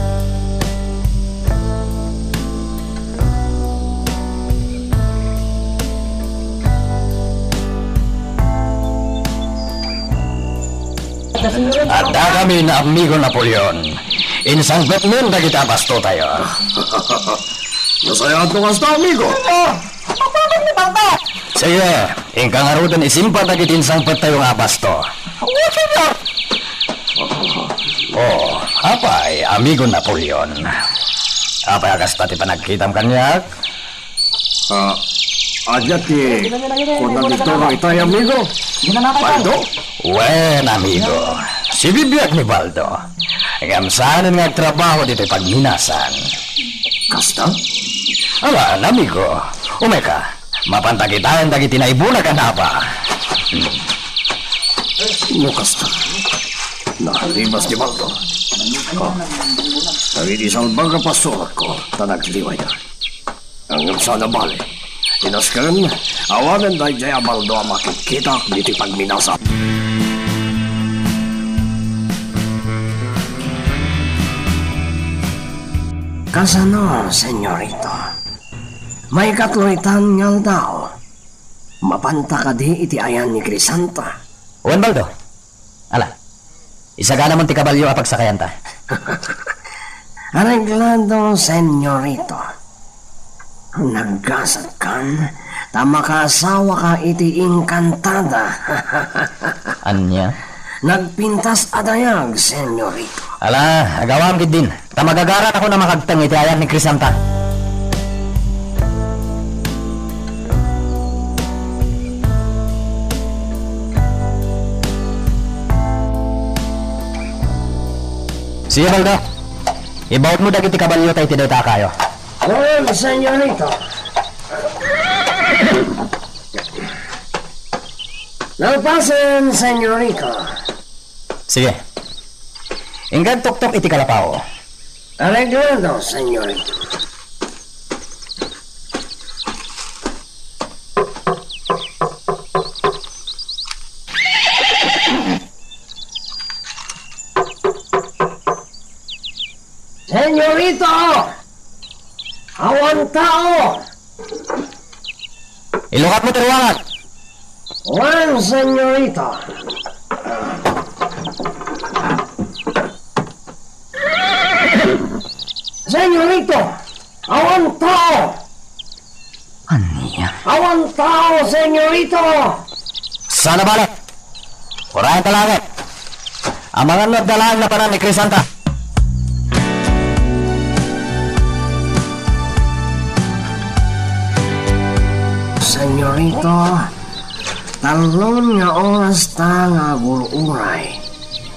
Addakami, amigo Napoleon. Insangpetmon dagiti abastotayo. Nasayaat no kasta, amigo. Sige, inka ngaruden isimpa dagiti insangpettayo nga abasto. Wen, senyor. Oh, apay, amigo Napoleon? Apay a kasta ti panagkitam kaniak? Ah, ania ti kuna ni Doro itay, amigo? Baldo? Wen, amigo. Sibibiag ni Baldo. Ngem saanen nga agtrabaho ditoy pagminasan. Kasta? Awan, amigo. Umayka. Mapanta kitaen dagiti naibunag a napa. No kasta, nakalibas ni Baldo. Oh, dagiti salbag a pastorakko, ta nagliwayda. Ngem saan a bale. Inasken, awanen daydiay a Baldo a makitkitak ditoy pagminasa. Kasano, senyorito? Maikatlo itan nga aldaw. Mapanta kadi iti ayan ni Crisanta? Wen, Baldo. Ala, isaganamon ti kabalio a pagsakayanta. Areglado, senyorito. Naggasatkan ta makaasawaka iti engkantada. Ania? Nagpintas a dayag, senyorito. Ala, agawam ketdin. Ta magagaratako a makagteng iti ayan ni Crisanta. Sige, Baldo. Ibautmo dagiti kabalio ta iti dayta a kayo. Wen, senyorito. Nalpasen, senyorito. Sige. Inggad tuktok iti kalapaw. Areglado, senyorito. Senyorito! Awan tao! Ilukatmo ti ruangan! Wen, senyorita. Senyorito! Awan tao! Ania? Awan tao, senyorito! Saan a bale? Urayenta laengen. Amangan no adda laeng napanan ni Crisanta. Senyorito, talon nga oras ta nga agur-uray.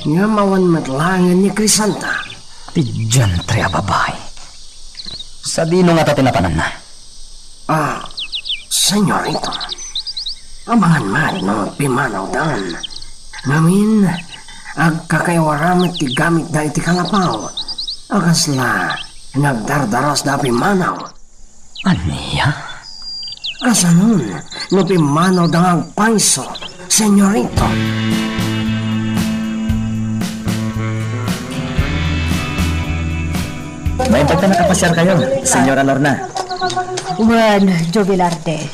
Ngem awan met laengen ni Crisanta. Ti diantre a babai. Sadino ngata ti napananna? Ah, senyorito. Amangan met no agpimmanawdan. Ngamin, agkakaiwara met ti gamitda iti kalapaw a kasla nagdardarasda a pimmanaw. Ania? Kasanon no pimmanawda nga agpayso, senyorito? Maibagta nakapasiarkayo, Senyora Lorna. Wen, Joe Velarde.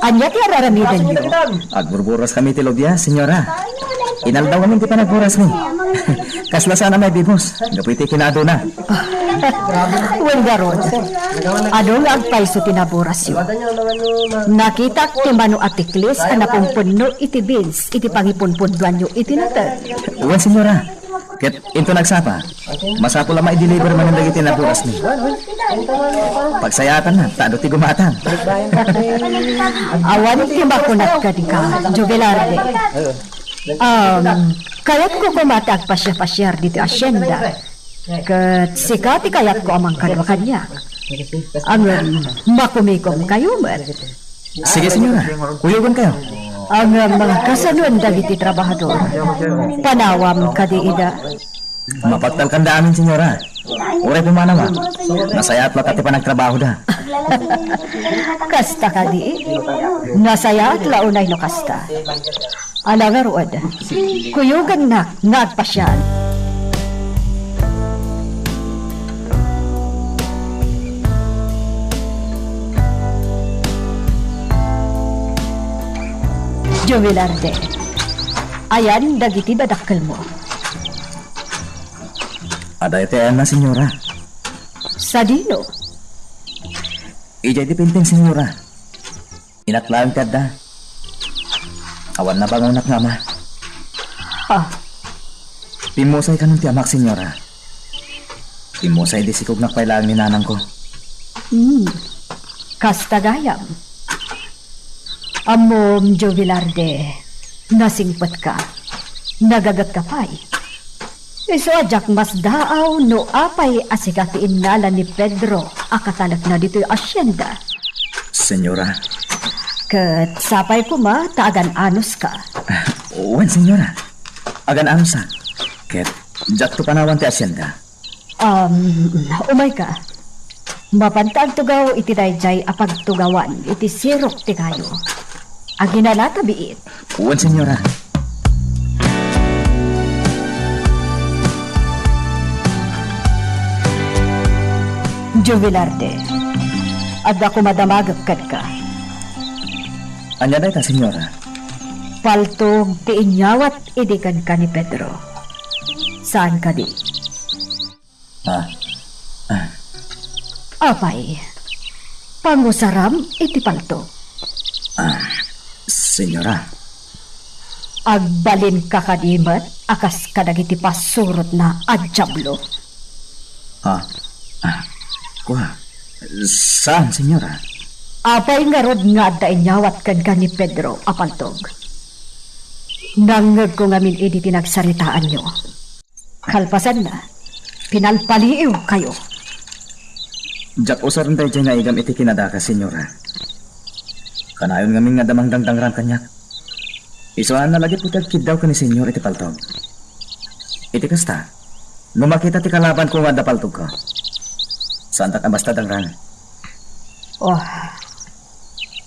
Ania ti ar-aramidenyo? Agburburos kami ti lubia, Senyora. Inaldaw ngamin ti panagburasmi. Kasla saan a maibibus, gapu iti kinaaduna. Wen garud, adu nga agpayso ti naburasyo. Nakitak ti mano a tiklis a napumpunno iti beans iti pangipunpundoanyo iti nateg. Wen, Senyora. Ket into nagsapa, masapul a ma-deliver manen dagiti naburasmi. Pagsayaatanna, ta adu ti gumatang. Awan ti makunak kenka, Joe Velarde. Um, kayatko koma ti agpasiar-pasiar ditoy hacienda. Ket sika ti kayatko a mangkadua kaniak. Ngem, makumikomkayo met. Sige, Senyora. Kuyogenkayo. Ngem, kasanoen dagiti trabahador? Panawam kadi ida? Mapagtalkanda amin, Senyora. Uray pumanawa, nasayaat latta ti panagtrabahoda. Kasta kadi? Nasayaat la unay no kasta. Ala ngarud, kuyogennak nga agpasiar. Joe Velarde, ayan dagiti madakkelmo. Adda iti ayanna, Senyora. Sadino? Idiay ti Pinting, Senyora. Inak laeng ti adda. Awan nabangonak nga ama. Ha? Pimmusay kanon ti amak, Senyora. Pimmusay idi sikognak pay laeng ni nanangko. Hmm. Kasta gayam. Ammom, Joe Velarde, nasingpetka. Nagagetka pay. Isu a diak masdaaw no apay a sika ti innala ni Pedro a katalekna ditoy hacienda. Senyora. Ket sapay koma ta agan-anoska. Wen, Senyora. Agan-anosak. Ket diakto panawan ti hacienda. Um, umayka. Mapanta agtugaw iti daydiay a pagtugawan iti sirok ti kayo. Aginanata biit. Wen, Senyora. Joe Velarde, adda koma damagek kenka. Ania dayta, Senyora? Paltog ti inyawat idi kenka ni Pedro. Saan kadi? Ah. Ah. Apay, pangusaram iti paltog. Ah, Senyora. Agbalinka kadi met a kas kadagiti pasurotna a diablo? Ah, ah, kua, saan, Senyora? Apay ngarud nga adda inyawat kenka ni Pedro a paltog? Nangngegko ngamin idi ti nagsaritaanyo. Kalpasanna, pinalpaliiwkayo. Diak usaren daydiay nga igam iti kinadakes, Senyora. Kanayon ngamin nga adda mangdangdangran kaniak. Isu a nalagipko ti agkiddaw ken ni Senyor iti paltog. Iti kasta, no makita ti kalabanko nga adda paltogko, saandak a basta dangran. Oh,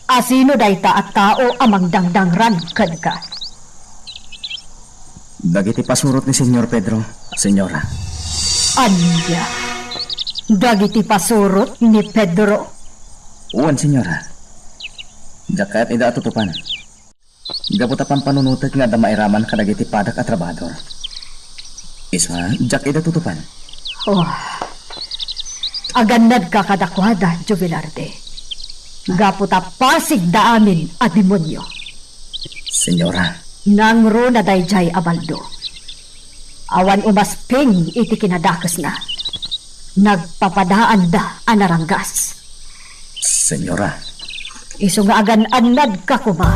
asino dayta a tao a mangdangdangran kenka? Dagiti pasurot ni Senyor Pedro, Senyora. Ania? Dagiti pasurot ni Pedro? Wen, Senyora. Diak kayat ida a tutupan. Gapu ta pampanunotek nga adda mairaman kadagiti padak a trabahador. Isu a, diak ida tutupan. Oh, Agannadka kadakuada, Jovelarde, gapu ta pasigda amin a demonio. Senyora. Nangruna daydiay a baldo. Awan umasping iti kinadakesna. Nagpapadaanda a naranggas. Senyora. Isu nga agan-annadka koma.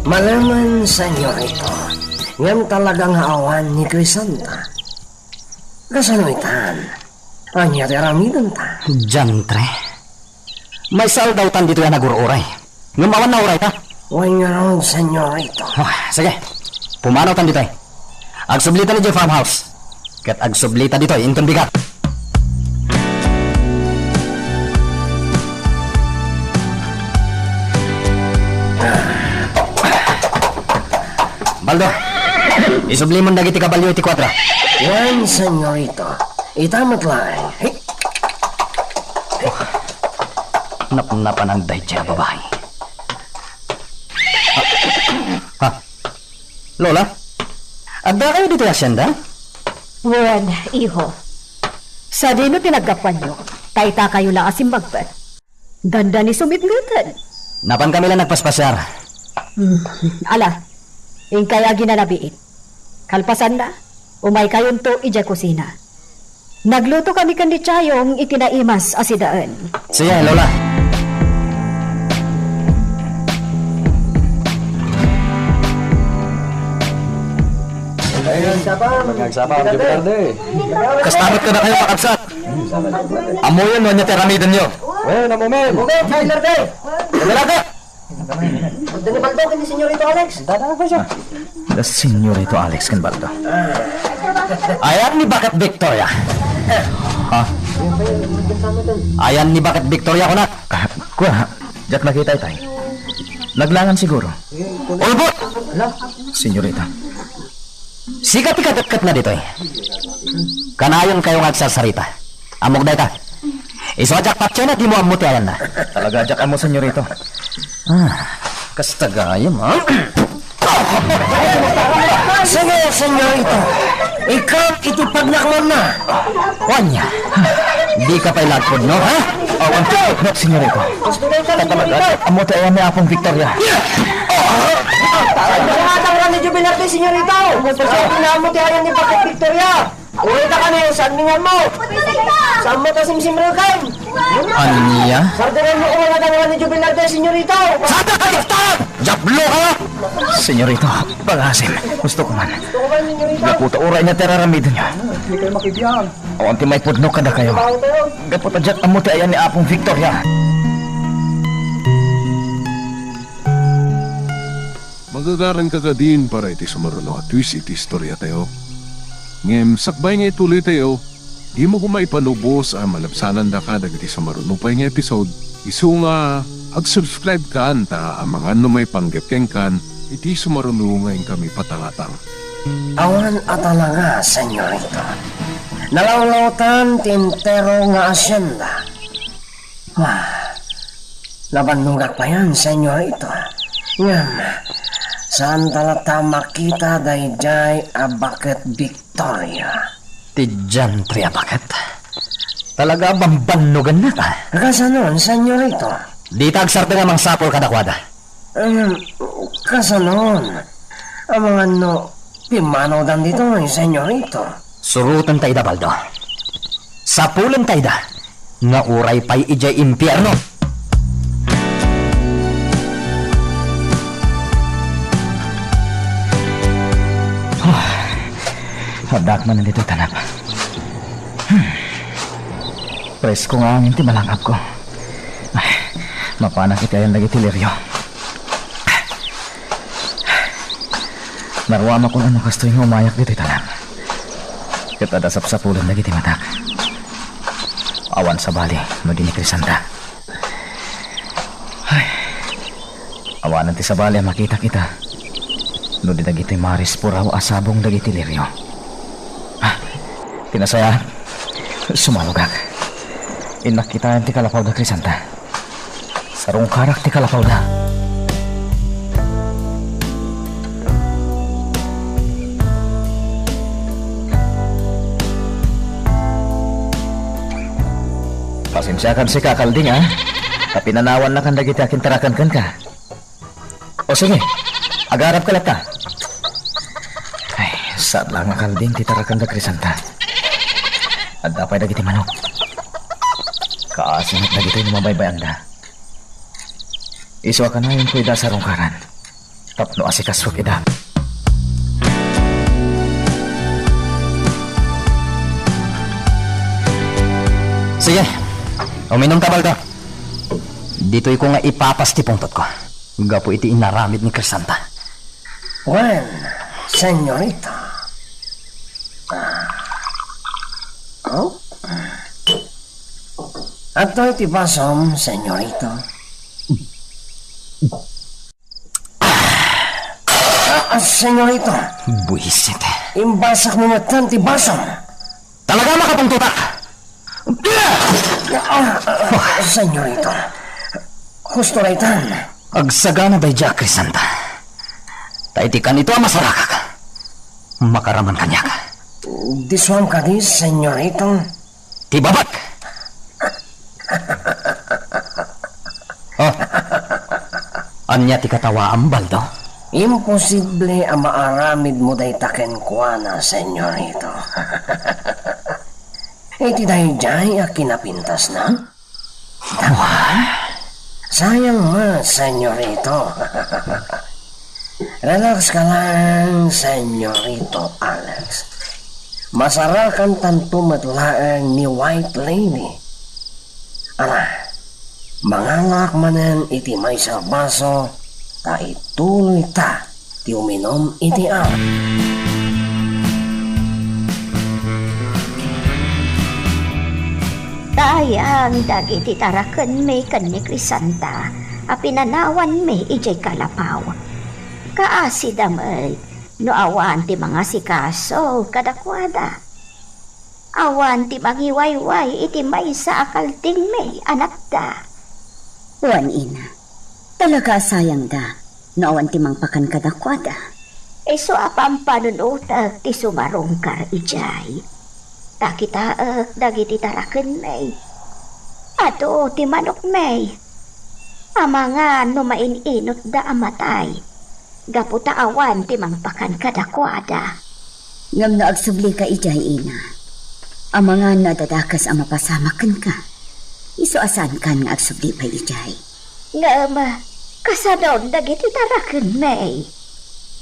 Malemen, senyorito, ngem talaga nga awan ni Crisanta. Kasano itan? Ania ti aramidenta? Diantre. Maysa aldawtan ditoy a nagur-uray. Ngem awan naurayta. Wen ngarud, senyorito. Ah, sige. Pumanawtan ditoy. Agsublita ditoy farmhouse. Ket agsublita ditoy inton bigat. Baldo, isublimon dagiti kabalio iti kuadra. Wen, senyorito. Ita met laeng. Hey. Oh, napnapanang daydiay a babai. Ha? Lola? Addakayo ditoy hacienda? Wen, iho. Sadino ti naggapuanyo? Ta itakayo la a simmagpet. Dandani sumitngeten. Napan kami la nagpaspasiar. Hmm. Ala, inkay aginanabiit. Kalpasanna, umaykayonto idiay kusina. Naglutokami ken ni Chayong iti naimas a sidaen. Sige, Lola. Magsapa, Magsapa, Jupiter Day. Kasta met kadakayo, kakabsat. Ammoyon no ania ti aramidenyo. Wen, ammomi. Ammomi, Jupiter Day. Dalaga. Adda ni Baldo ken ni Senyorito Alex. Dada ba siya? Da Senyorito Alex ken Baldo. Ayan ni Baket Victoria. Ha? Ayan ni Baket Victoria, kunak. Ah, kua, diak nakita itay. Naglangan siguro. Ulbod! Senyorita. Sika ti kaketketna ditoy. Kanayon kayo nga agsarsarita. Ammok dayta. Isu a diak patien a dimo ammo ti ayanna. Talaga diak ammo, senyorito. Ah, kasta gayam, ha? Sige, senyorito. Ikkan iti pagnakmonna. Wania, dika pay la agpudno, ha? Awan ti pudno, senyorito. Talaga, ammo ti ayan ni Apong Victoria. Ay, nakatanggal ni Jubilarte, senyorito. Kung pasyente na ammo ti ayan ni Baket Victoria. Uray ta kani, saan mi nga mo? Saan mo ta simsimreken? Ania? Sardiran mo kung wala tanggal ni Jubilarte, senyorito. Saan ka, doktor? Diablo ka! Senyorito, pagasim. Gusto ko man. Gapu ta uray na ti araramidenyo. Awan ti maipudno kadakayo. Gapu ta diak ammo ti ayan ni Apong Victoria. Magagaranka kadin para iti sumaruno a twist iti istoriatayo. Ngem sakbay nga ituloytayo, dimo koma ipanubos a malabsanandaka dagiti sumaruno pay nga episode, isu nga ag-subscribe kan ta amangan no maipanggep kenkan iti sumaruno nga inkami patangatang. Awan a talaga, senyorito. Nalawlawtan ti entero nga asyenda. Ah, nabannogak payen, senyorito. Ngem, saan ta latta makita daydiay a Baket Victoria? Ti diantre a baket? Talaga a bambannogannak, a? Kasanon, senyorito? Dita agsardeng a mangsapul kadakuada. Em, kasanon? Amangan no pimmanawdan ditoy, senyorito? Surotenta ida, Baldo. Sapulenta ida nga uray pay idiay impierno. Addaak manen ditoy tanap. Hmm. Presko nga angin ti malangabko. Ay, mapanak iti ayan dagiti lirio. Naruamakon a no kastoy nga umayak ditoy tanap. Ket adda sapsapulen dagiti matak. Awan sabali no di ni Crisanta. Ay. Awanen ti sabali a makitak ita no di dagitoy marispuraw a sabong dagiti lirio. Ah, ti nasayaat, sumalogak. Innak kitaen ti kalapaw da Crisanta. Sarungkarak ti kalapawda. Sensiakan sika, Kalding, a? Ta pinanawannakan dagiti akintaraken kenka. O sige, agarabka latta. Ay, saan la nga Kalding ti taraken da Crisanta. Adda pay dagiti manok. Kaasi met dagitoy no mabaybayanda. Isu a kanayonko ida sarungkaran tapno asikasuek ida. Sige, uminumta, Baldo. Ditoyko nga ipapas ti pungtotko gapu iti inaramid ni Crisanta. Wen, senyorita. Ah. Oh? Adtoy ti basom, senyorita. Ah, ah, senyorita. Buisit. Imbasakmo metten ti basom. Talaga makapungtotak? Ah, ah, ah, senyorita. Husto daytan. Agsagana daydiay a Crisanta. Ta iti kanito a masarakak, makaraman kaniak. Disuam kadi, senyorita. Ti babak! Oh, ania ti katawaam, Baldo? Imposible a maaramidmo dayta kenkuana, senyorita. Iti daydiay a kinapintasna? Sayang met, senyorita. Relax ka lang, senyorita Alex. Masarakantanto met laeng ni White Lady. Ala, mangalak manen iti maysa a baso, ta ituloyta ti uminum iti arak. Daydiay dagiti tarakenmi ken ni Crisanta a pinanawanmi idiay kalapaw. Kaasida met no awan ti mangasikaso kadakuada. Awan ti mangiwayway iti maysa a Kaldingmi a natda. Wen, ina, talaga a sayangda no awan ti mangpakan kadakuada. Isu a pampanunotek ti sumarungkar idiay. Ta kitaek dagiti tarakenmi. Adu ti manokmi. Amangan no main-inotda a matay. Gapu ta awan ti mangpakan kadakuada. Ngem no agsublika idiay, ina, amangan no adda dakes a mapasamak kenka. Isu a saankan nga agsubli pay idiay. Ngem, kasanon dagiti tarakenmi?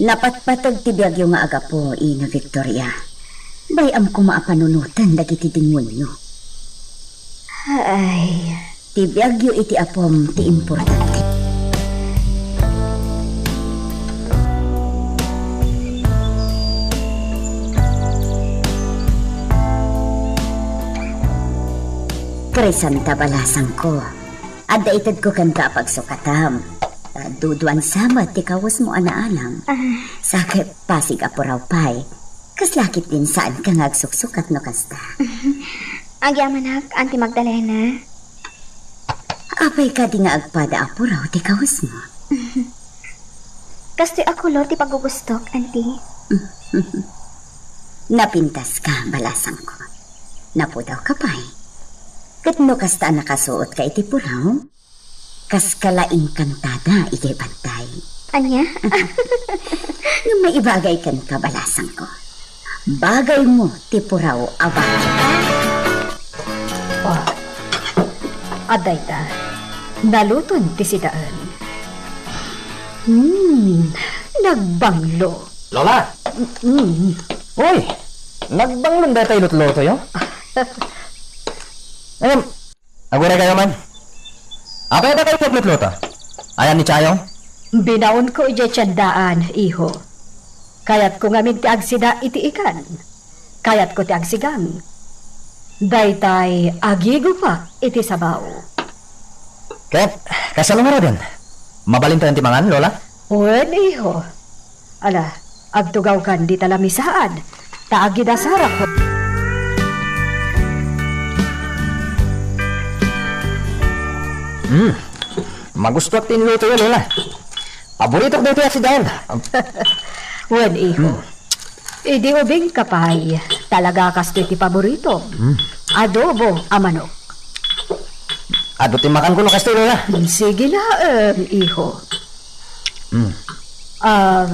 Napatpateg ti biagyo nga agapu, Ina Victoria. Bay-am koma a panunoten dagiti demonio. Ay. Ti biagyo iti apom ti importante. Crisanta, balasangko, adda itedko kenka a pagsukatam. Ta duduan sa met ti kawesmo a naalam. Ah. Sa ket pasig a puraw pay. Kasla ketdin saanka nga agsuksukat no kasta. Agyamanak, Auntie Magdalena. Apay kadi nga agpada a puraw ti kawesmo? Kastoy a kolor ti pagugustok, Auntie. Napintaska, balasangko. Napudawka pay. Ket no kasta a nakasuotka iti puraw, kaska la enkantada idiay bantay. Ania? Ngem maibagay kenka, balasangko. Bagaymo ti puraw a bagay. Oh, adda ita. Naluton ti sidaen. Hmm, nagbanglo. Lola! Mm. Uy, nagbanglo dayta ilutlutoyo? Em, Aguray kayo man. Apay adda kayo maglutluto? Ayan ni Chayong? Binaonko idiay tiendaan, iho. Kayatko ngamin ti agsida iti ikan. Kayatko ti agsigang. Daytay agigupak iti sabaw. Ket, kasano ngaruden? Mabalintayon ti mangan, Lola? Wen, iho. Ala, agtugawkan dita lamisaan, ta agidasarak. Hmm. Magustuak ti inlutoyo, Lola. Paboritok daytoy a sidaen. Wen, iho. Hmm. Idi ubingka pay, talaga kastoy ti paboritom. Hmm. Adobo a manok. Adu ti makanko no kastoy, Lola. Sige laeng, iho. Hmm. Um,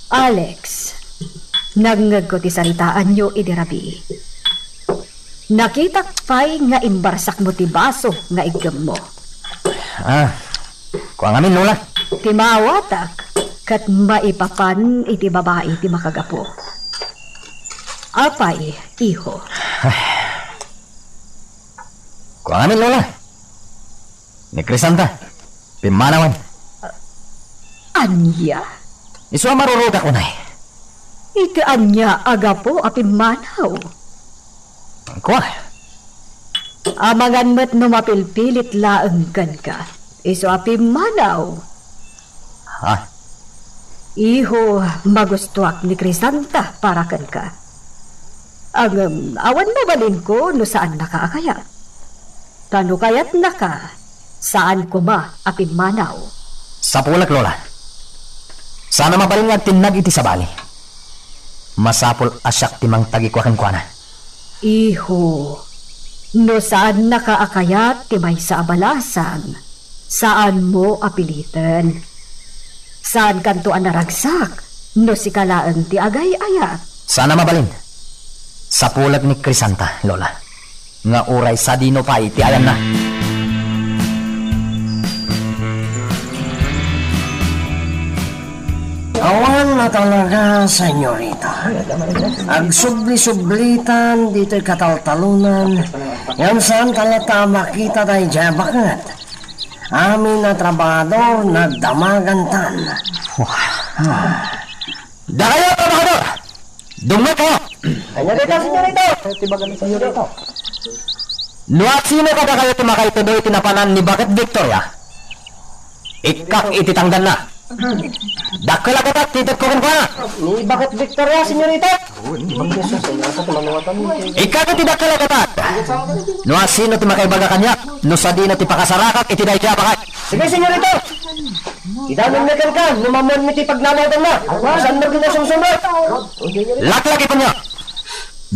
Alex, nangngegko ti saritaanyo idi rabii. Nakitak pay nga imbarsakmo ti baso nga iggemmo. Ah, kua ngamin, Lola. Ti maawatak ket maipapan iti babai ti makagapu. Apay, iho? Kua ngamin, Lola. Ni Crisanta, pimmanawen. Ania? Isu a marurugak unay. Iti ania a gapu a pimmanaw? Kua. Amangan met no mapilpilit laeng kenka. Isu a pimmanaw. Ha? Iho, magustuak ni Crisanta para kenka. Ngem, awan mabalinko no saannaka a kayat. Ta no kayatnaka, saan koma a pimmanaw. Sapulek, Lola. Saan a mabalin nga agtinnag iti sabali. Masapul a siak ti mangtagikua kenkuana. Iho, no saannaka a kayat ti maysa a balasang, saanmo a piliten. Saankanto a naragsak no sika laeng ti agay-ayat. Saan a mabalin. Sapulek ni Crisanta, Lola, nga uray sadino pay ti ayanna. Awan na talaga, senyorita. Agsubli-sublitan ditoy kataltalonan, ngem saan talaga a makita daydiay a baket. Amin a trabahador nagdamagantan. Dakayo, trabahador! Dumngegkayo! Senyorita, senyorita! Senyorita. No asino kadakayo ti makaitudo iti napanan ni Baket Victoria, ikkak iti tangdanna. Dakkel a gatad ti itedko kenkuana. Ni Baket Victoria, senyorita. Ikkak iti dakkel a gatad. No asino ti makaibaga kaniak, no sadino ti pakasarakak iti daydiay a baket. Sige, senyorita. Idanonmi kenka no mammuanmi ti pagnanaotanna. Saan met nga sumsumrek? Laklagipenyo.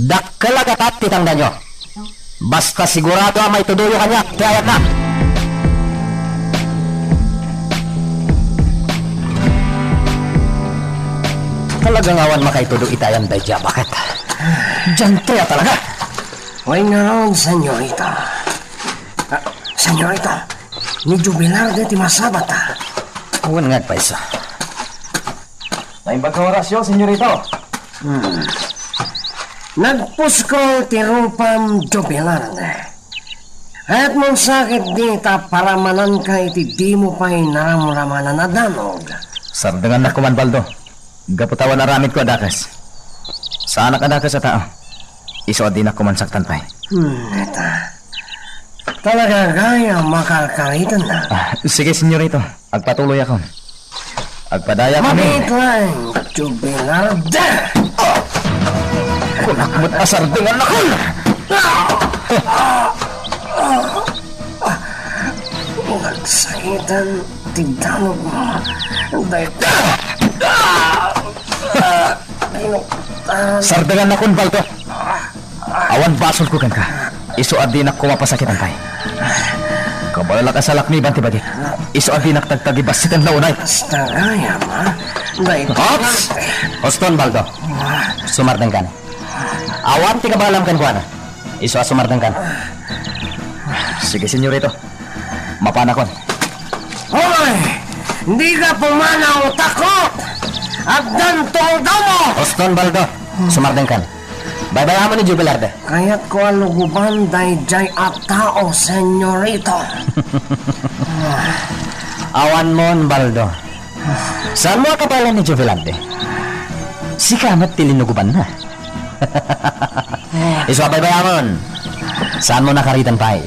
Dakkel a gatad ti tangdanyo. Basta sigurado a maitudoyo kaniak ti ayatna. Talaga nga awan makaitudo iti ayan daydiay a baket. Diantre a talaga! Wen ngarud, senyorita. Ah, senyorita, ni Jubilar ti masabat, ah. Wen nga agpayso. Naimbag nga orasyo, senyorito. Hmm. Nagpuskol ti rupam, Jubilar. Kayatmon sa ketdi ta paramananka iti dimo pay naramramanan a danog. Sardengannak koman, Baldo. Gapu ta awan aramidko a dakes. Saanak a dakes a tao. Isu a dinak koman saktan pay. Hmm, eta. Talaga gayam a karkaritanna. Ah, sige, senyorito. Agpatuloyakon. Agpadayakami. Mabit laeng, Jubilar da! Kunak met a sardengannakon! Nagsakitan ti danogmo. Dayta. Sardengan nakon, Baldo. Awan basolko kenka. Isu a dinak koma pasakitan pay. Kabaelak a salakniban ti bagik. Isu a dinak tagtagibassiten la unay. Basta gayam, ha? Dayta. Ops! Huston, Baldo. Sumardengkan. Awan ti kabaelam kenkuana. Isu a sumardengkan. Sige, senyorito. Mapanakon. Hoy! Dika pumanaw, takot! Addan tungdawmo! Huston, Baldo. Sumardengkan. Baybayaam ni Jubilar de. Kayatko a lugoban daydiay a tao, senyorito. Awanmon, Baldo. Saanmo a kabaelan ni Jubilar de? Sika met ti linugobanna. Isu a baybayaamon. Saanmo nakaritan pay.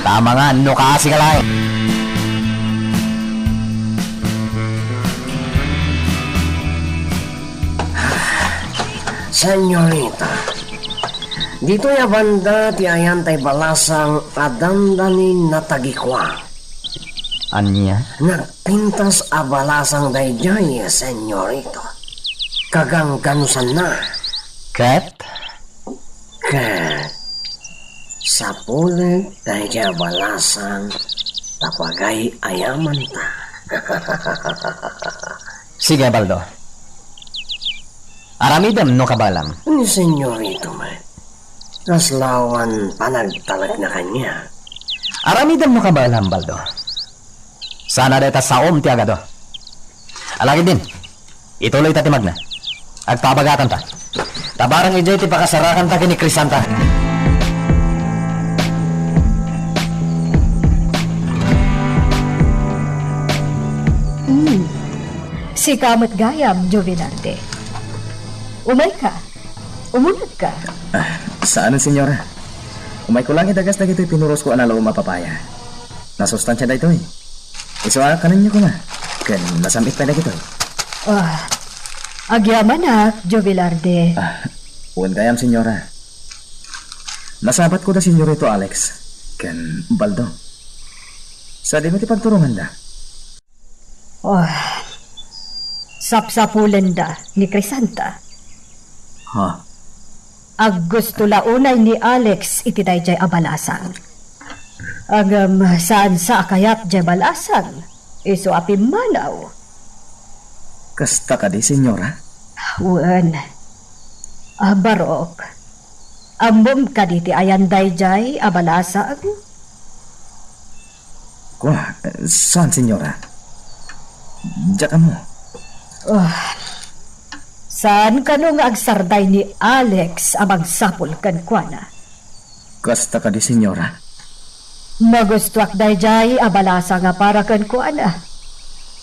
Ta amangan no kaasi ka laeng. Senyorita, ditoy a banda ti ayan tay balasang a dandani natagikua. Ania? Nagpintas a balasang daydiay, senyorito. Kagangganusanna. Ket? Ket Sapulek daydiay a balasang tapno agay-ayamanta. Sige, Baldo. Aramidem no kabaelam. Ni Senyorito met, kasla awan panagtalekna kaniak. Aramidem no kabaelam, Baldo. Sana dayta saom ti agado. Alagidin, ituloyta ti magna. Agpabagakanta. Ta barang idiay ti pakasarakanta ken ni Crisanta. Hmm. Sika met gayam, Jovelarte. Umayka. Umunegka. Ah, saan, senyora. Umayko lang idagas dagitoy pinurosko a nalaom a papaya. Nasustansia daytoy. Isu a kanenyo koma. Ken nasam-it pay dagitoy. Ah, agyamanak, Jovelarte. Ah, wen gayam, senyora. Nasabatko da Senyorito Alex ken Baldo. Sadino ti pagturonganda? Oh, sapsapulenda ni Crisanta. Ha? Aggusto la unay ni Alex iti daydiay a balasang. Ngem saan sa a kayat diay balasang, isu a pimmanaw. Kasta kadi, senyora? Wen. Ah, Barok, ammom kadi ti ayan daydiay a balasang? Kua, saan, senyora? Diak ammo. Oh, saan kano nga agsarday ni Alex a mangsapul kenkuana? Kasta kadi, senyora? Magustoak daydiay a balasang a para kenkuana.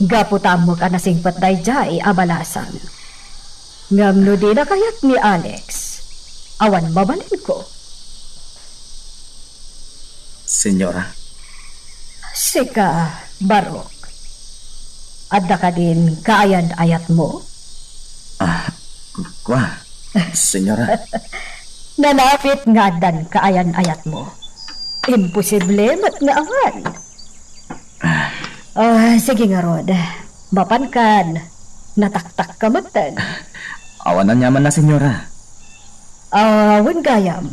Gapu ta ammok a nasingpet daydiay a balasang. Ngem no dina kayat ni Alex, awan mabalinko. Senyora? Sika, Barok. Adda kadin kaayan-ayatmo? Ah, kua, senyora. Nanapit nga addan kaayan-ayatmo. Imposible met nga awan. Ah. Ah, sige ngarud. Mapankan, nataktakka metten. Awan aniamanna, senyora. Ah, wen gayam.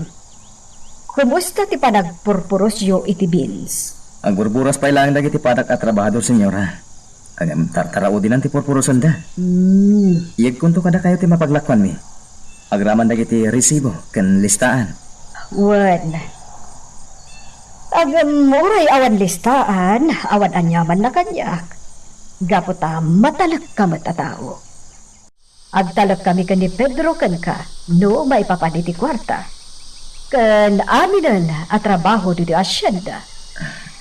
Kumusta ti panagpurpurosyo iti beans? Agburburas pay laeng dagiti padak a trabahador, senyora. Ngem tartaraudinen ti purpurosenda. Hmm. Iyegkonto kadakayo ti mapaglakuanmi. Agraman dagiti resibo ken listaan. Wen. Ngem uray awan listaan, awan aniamanna kaniak. Gapu ta matalekka met a tao. Agtalekkami ken ni Pedro kenka no maipapan iti kuarta. Ken aminen a trabaho ditoy asienda.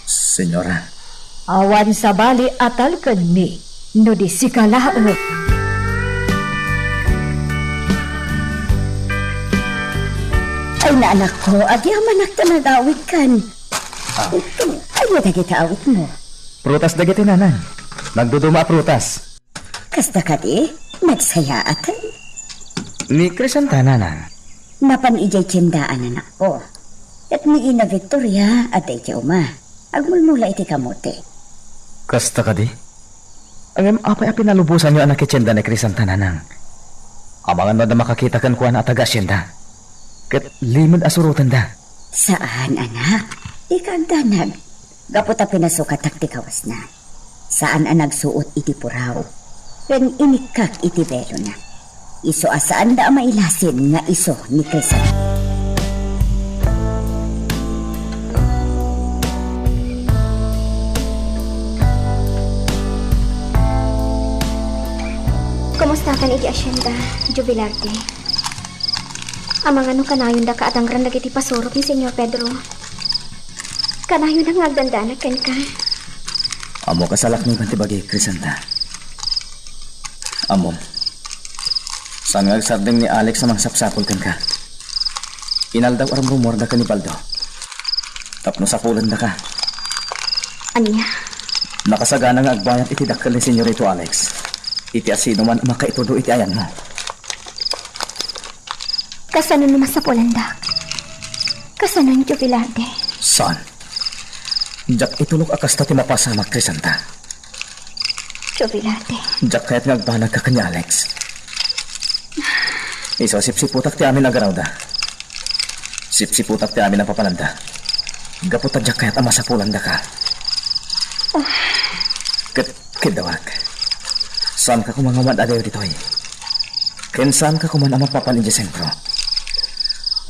Senyora. Awan sabali a talkenmi no di sika laeng. Ay, naanakko, agyamanak ta nagawidkan. Ah. Ania dagiti awitmo? Prutas dagiti, nanang. Nagduduma a prutas. Kasta kadi, nagsayaaten. Ni Crisanta, nanang. Napan idiay tiendaan, anakko. Ket ni Ina Victoria, adda idiay uma. Agmulmula iti kamote. Kasta kadi? Ngem apay a pinalubosanyo a nakitienda ni Crisanta, nanang? Amangan no adda makakita kenkuana a taga-asienda. Ket limed a surotenda. Saan, anak. Dika agdanag. Gapu ta pinasukatak ti kawasna. Saan a nagsuot iti puraw. Ken inikkak iti belona. Isu a saanda a mailasin nga isu ni Crisan. Kumustakan iti asienda, Jubilarte? Amangan no kanayonda kaadangran dagiti pasurot ni Señor Pedro. Kanayonda nga agdandanag kenka. Ammok a salakniban ti bagi, Crisanta. Ammom, saan nga agsardeng ni Alex a mangsapsapul kenka. Inaldaw a rumrumuarda ken ni Baldo tapno sapulendaka. Ania? Nakasagana nga agbayat iti dakkel ni Señorito Alex iti asinoman a makaitudo iti ayanmo. Kasano no masapulandak? Kasano, Jubilarte? Saan? Diak itulok a kasta ti mapasamak, Crisanta. Jubilarte. Diak kayat nga agbanagka ken ni Alex. Isu a sipsiputak ti amin a garawda. Sipsiputak ti amin a papananda. Gapu ta diak kayat a masapulandaka. Ket, ket dawak. Saanka koma nga umad-adayo ditoy. Ken saanka koma a mapapan idiay sentro.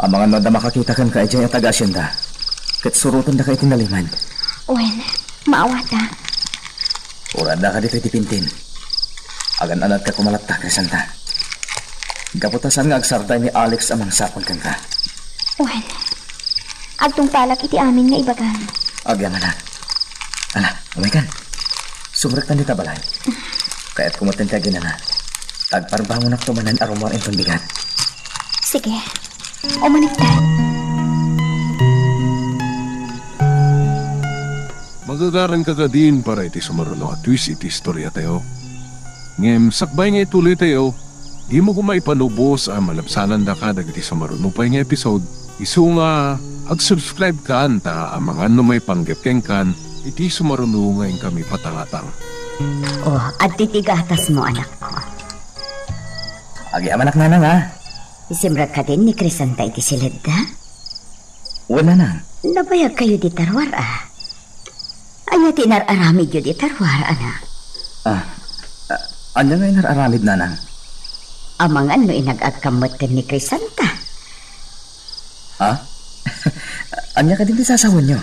Amangan no adda makakita kenka idiay a taga-asienda, ket surotendaka iti nalimed. Wen, maawatak. Uraddaka ditoy ti pintin. Agan-anadka koma latta, Crisanta. Gapu ta saan nga agsarday ni Alex a mangsapul kenka. Wen, agtungpalak iti amin nga ibagam. Agyamanak. Ala, umaykan. Sumrektan dita balay. Kayatko metten ti aginana. Agparbangonakto manen a rummuar inton bigat. Sige. Umanikta. Magagaranka kadin para iti sumaruno a twist iti istoriatayo. Ngem sakbay nga ituloytayo, dimo koma ipanubos a malabsanandaka dagiti sumaruno pay nga episode, isu nga ag-subscribekan ta amangan no maipanggep kenkan iti sumaruno nga inkami patangatang. Oh, adtoy ti gatasmo, anakko. Agyamanak, nanang, a. Isimrek kadin ni Crisanta iti siledda? Wen, nanang. Nabayagkayo dita ruar, a. Ania ti inar-aramidyo dita ruar, anak? Ah, ah, ania nga inar-aramid, nanang? Amangan no inag-agkam metten ni Crisanta. Ha? Ania kadi ti sasawenyo?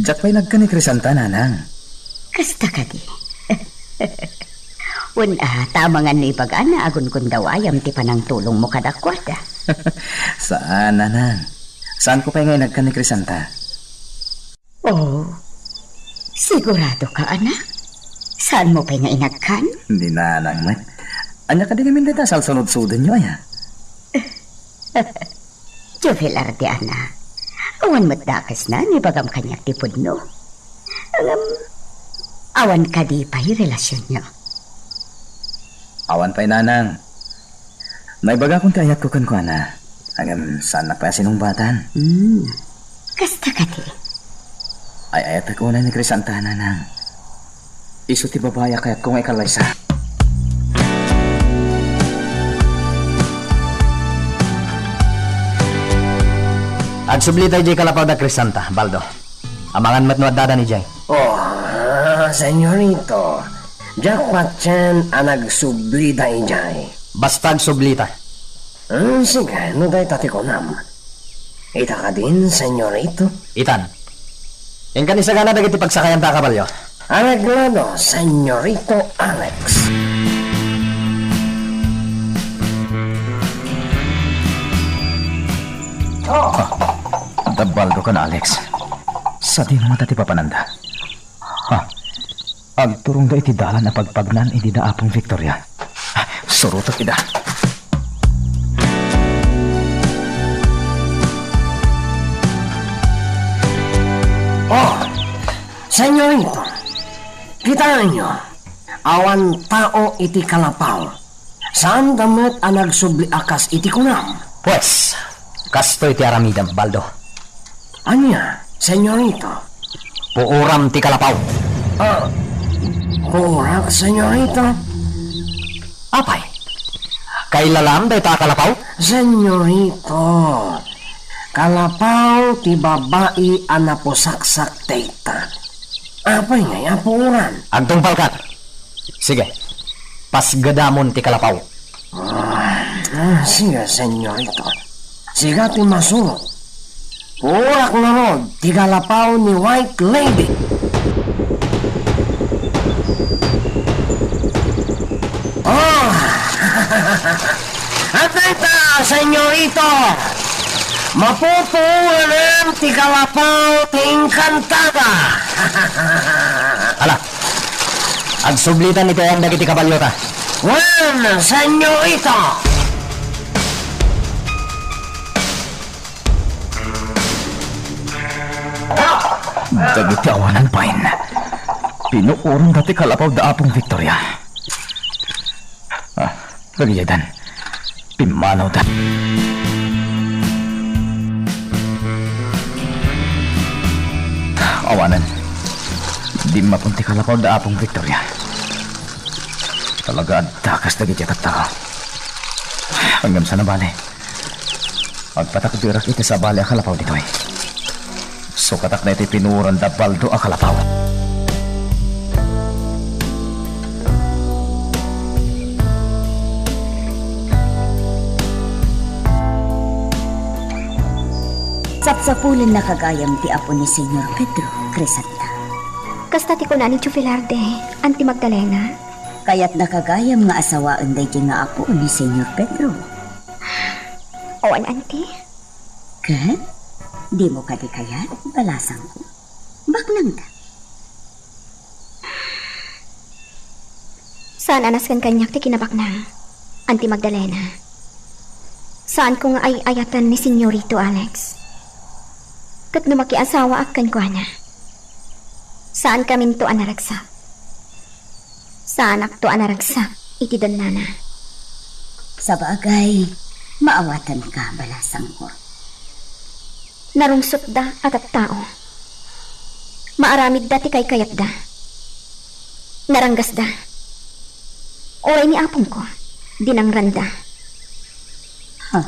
Diak pay nagkan ni Crisanta, nanang. Kasta kadi? Wen, a, ta amangan no ibagana a gungundawayam ti panangtulongmo kadakuada. Saan, nanang. Saanko pay nga inagkan ni Crisanta. Oh, siguradoka, anak? Saanmo pay nga inagkan? Di, nanang met. Ania kadi ngamin dayta a salsaludsodenyo, aya? Jubilar ti anak. Awan met dakesna no ibagam kaniak ti pudno. Ngem, awan kadi pay relasionyo? Awan pay, nanang. Naibagakon ti ayatko kenkuana. Ngem, saannak pay a sinungbatan. Hmm. Kasta kadi? Ay-ayatek unay ni Crisanta, nanang. Isu ti babai a kayatko nga ikallaysa. Agsublita idiay kalapaw da Crisanta, Baldo. Amangan met no addadan idiay. Oh, ah, senyorito. Diak patien a nagsublida idiay. Basta agsublita. Hmm, sige, no dayta ti kunam. Ita kadin, senyorito? Itan. Inkan isagana dagiti pagsakayanta a kabalio. Areglado, senyorito Alex. Oh. Ah, da Baldo ken Alex. Sadino ngata ti papananda? Ha? Agturongda iti dalan a pagpagnan idi da Apong Victoria. Surotek ida. Oh, senyorito, kitaenyo, awan tao iti kalapaw. Saanda met a nagsubli a kas iti kunam. Pues, kastoy ti aramidem, Baldo. Ania, senyorito? Puoram ti kalapaw. Ah, puorak, senyorito? Apay, kailalam dayta a kalapaw? Senyorito, kalapaw ti babai a napusaksak dayta. Apay ngay a puoran? Agtungpalkan. Sige, pasgedamon ti kalapaw. Ah, ah, sige, senyorito. Sika ti masurot. Puorak ngarud ti kalapaw ni White Lady. Oh! Adda ita, senyorito! Mapupuoran ti kalapaw ti Encantada! Ala, agsublitan iti ayan dagiti kabaliota. Wen, senyorito! Dagiti awanan pay, pinuoran da ti kalapaw da Apong Victoria. Ah, dagiti ayan, pimmanawda. Awanen, dimmapon ti kalapaw da Apong Victoria. Talaga adda kas dagiti tattao. Ngem saan a bale, agpatakderak iti sabali a kalapaw ditoy. Sukatak daytoy pinuoran da Baldo a kalapawan. Sapsapulennaka gayam ti apo ni Señor Pedro, Crisanta. Kasta ti kuna ni Tio Velarde, Auntie Magdalena. Kayatnaka gayam nga asawaen daytoy nga apo ni Señor Pedro. Wen, Auntie. Ket? Dimo kadi kayat, balasangko? Baknangka. Saan a nasken kaniak ti kinabaknang, Auntie Magdalena. Saanko nga ay-ayaten ni Señorito Alex. Ket no makiasawaak kenkuana, saankaminto a naragsak. Saanakto a naragsak iti dannana. Sabagay, maawatanka, balasangko. Narungsotda a tattao. Maaramidda ti kaykayatda. Naranggasda. Uray ni apongko, dinangranda. Ha?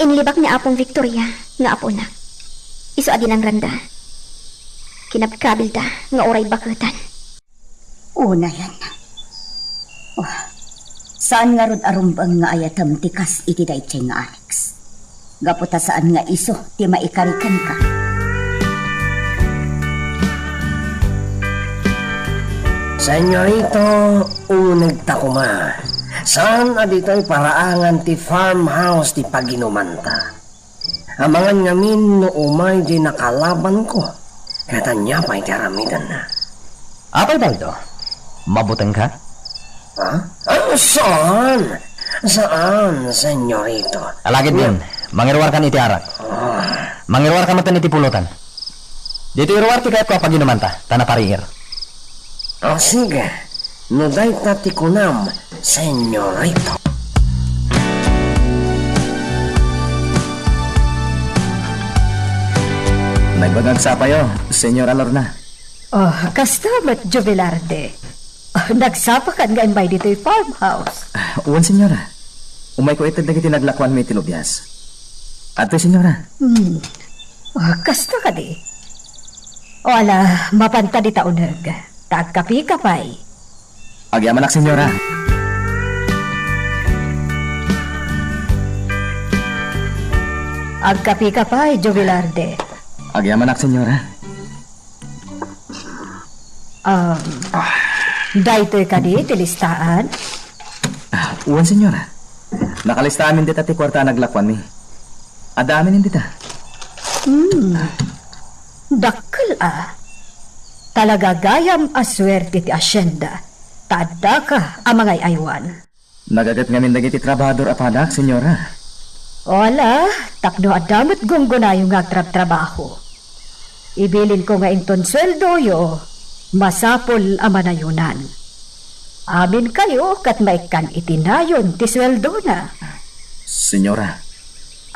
Inlibak ni Apong Victoria nga apona. Isu a dinangranda. Kinabkabilda nga uray baketan. Unayen. Oh, saan ngarud a rumbeng nga ayatem ti kas iti daytoy nga Alex? Gapu ta saan nga isu ti maikari kenka. Señorito, unegta koma. Saan a ditoy paraangan ti farmhouse ti paginumanta. Amangan ngamin no umay diay nakalabanko, ket ania pay ti aramidenna? Apay, Baldo? Mabutengka? Ha? Ah, saan? Saan, Señorito? Alagidem, mangiruarkan iti arak. Ah. Mangiruarka metten iti pulotan. Ditoy ruar ti kayatko a paginumanta, ta napariir. Ah, sige. No dayta ti kunam, Señorito. Nagbagag sapayo, Señora Lorna. Oh, kasta met, Tio Velarde. Oh, nagsapakan nga immay ditoy farmhouse. Ah, wen, Señora. Umayko ited dagiti naglakuanmi iti lubias. Adtoy, Señora. Hmm. Oh, kasta kadi. O ala, mapanta dita uneg. Ta agkapika pay. Agyamanak, Señora. Agkapika pay, Tio Velarde. Agyamanak, Señora. Um, daytoy kadi ti listaan? Ah, wen, Señora. Nakalista amin dita ti kuarta a naglakuanmi. Adda amin dita. Hmm. Dakkel a. Talaga gayam a suerte ti asienda, ta addaka a mangay-aywan. Nagaget ngamin dagiti trabahador a padak, Señora. Ala, tapno adda met gunggonayo nga agtrabtrabaho. Ibilinko nga inton sueldoyo, masapul a manayonan. Aminkayo ket maikkan iti nayon ti sueldona. Señora.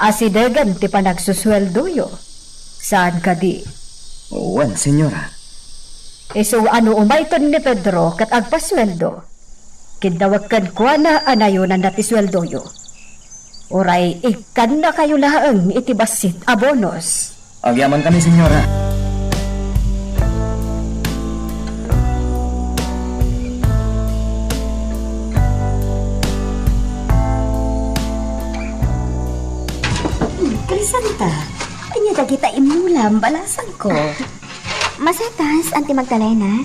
Asidegen ti panagsusueldoyo. Saan kadi? Wen, Señora. Isu a no umayton ni Pedro ket agpasueldo, kiddawek kenkuana a nayonanna ti sueldoyo. Uray ikkannakayo laeng iti bassit a bonus. Agyamankami, Señora. Crisanta, ania dagita immulam, balasangko? Masetas, Auntie Magdalena.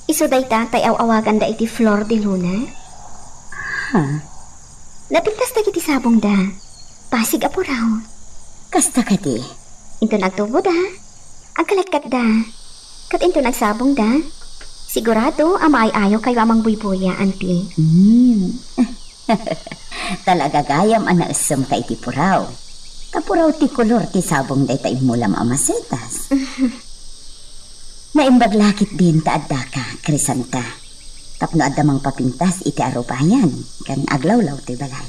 Isu dayta ti aw-awaganda iti Flor de Luna. Ha? Napintas dagiti sabongda. Pasig a puraw. Kasta kadi? Inton agtuboda, agkalekketda. Ket inton agsabongda, sigurado a maay-ayokayo a mangbuybuya, Auntie. Hmm. Talaga gayam a naessemka iti puraw. Ta puraw ti kolor ti sabong dayta immulam a masetas. Naimbag la ketdin ta addaka, Crisanta. Tapno adda mangpapintas iti arubayan ken aglawlaw ti balay.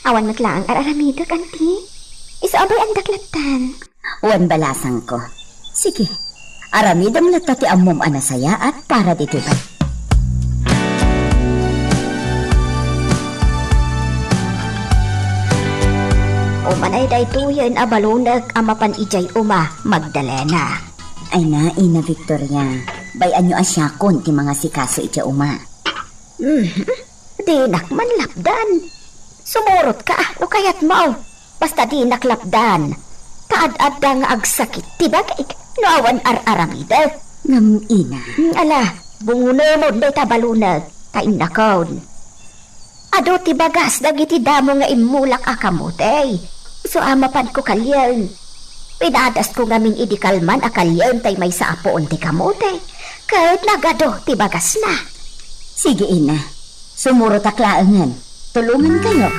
Awan met laeng ar-aramidek, Auntie. Isu a bay-andak lattan. Wen, balasangko. Sige, aramidem latta ti ammom a nasayaat para ditoy bay-. Manay daytoyen a balunek a mapan idiay uma, Magdalena. Ay na, Ina Victoria, bay-anyo a siakon ti mangasikaso idiay uma. Mhm. Dinak man lapdan. Sumurot ka, no kayat mo. Basta dinak lapdan. Ta ad-adda nga agsakit ti bagik no awan ar-aramidek. Ngem, Ina. Hmm, ala, bungonemon dayta balunek, ta innakon. Adu ti bagas dagiti damo nga immulak a kamote. Isu a mapanko kalien. Pinadasko ngamin idi kalman a kalien tay maysa a puon ti kamote. Ket nagadu ti bagasna. Sige, Ina. Sumurotak laengen. Tulongankayo.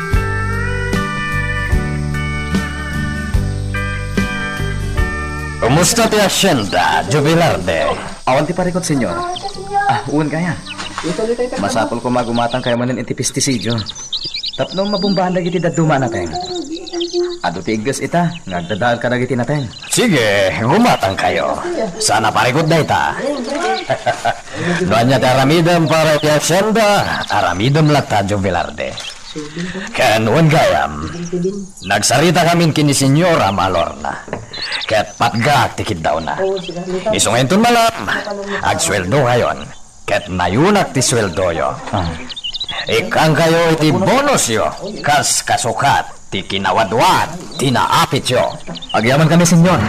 Kumusta ti hacienda, Jubilarde? Awan ti parikut, Senyor. Ah, wen kaya. Masapul koma a gumatangkayo manen iti pestisidio. Tapno mabumbaan dagiti dadduma a nateng. Adu ti igges ita nga agdadael kadagiti nateng. Sige, gumatangkayo. Saan a parikut dayta. No ania ti aramidem para iti hacienda, aramidem latta, Joe Velarde. Ken wen gayam, nagsaritakamin ken ni Señora Malorna. Ket patgaak ti kiddawna. Isu nga inton malam, agsueldokayon. Ket nayunak ti sueldoyo. Ah. Ikkankayo iti bonusyo kas kasukat ti kinawadwad ti naapityo. Agyamankami, Senyor.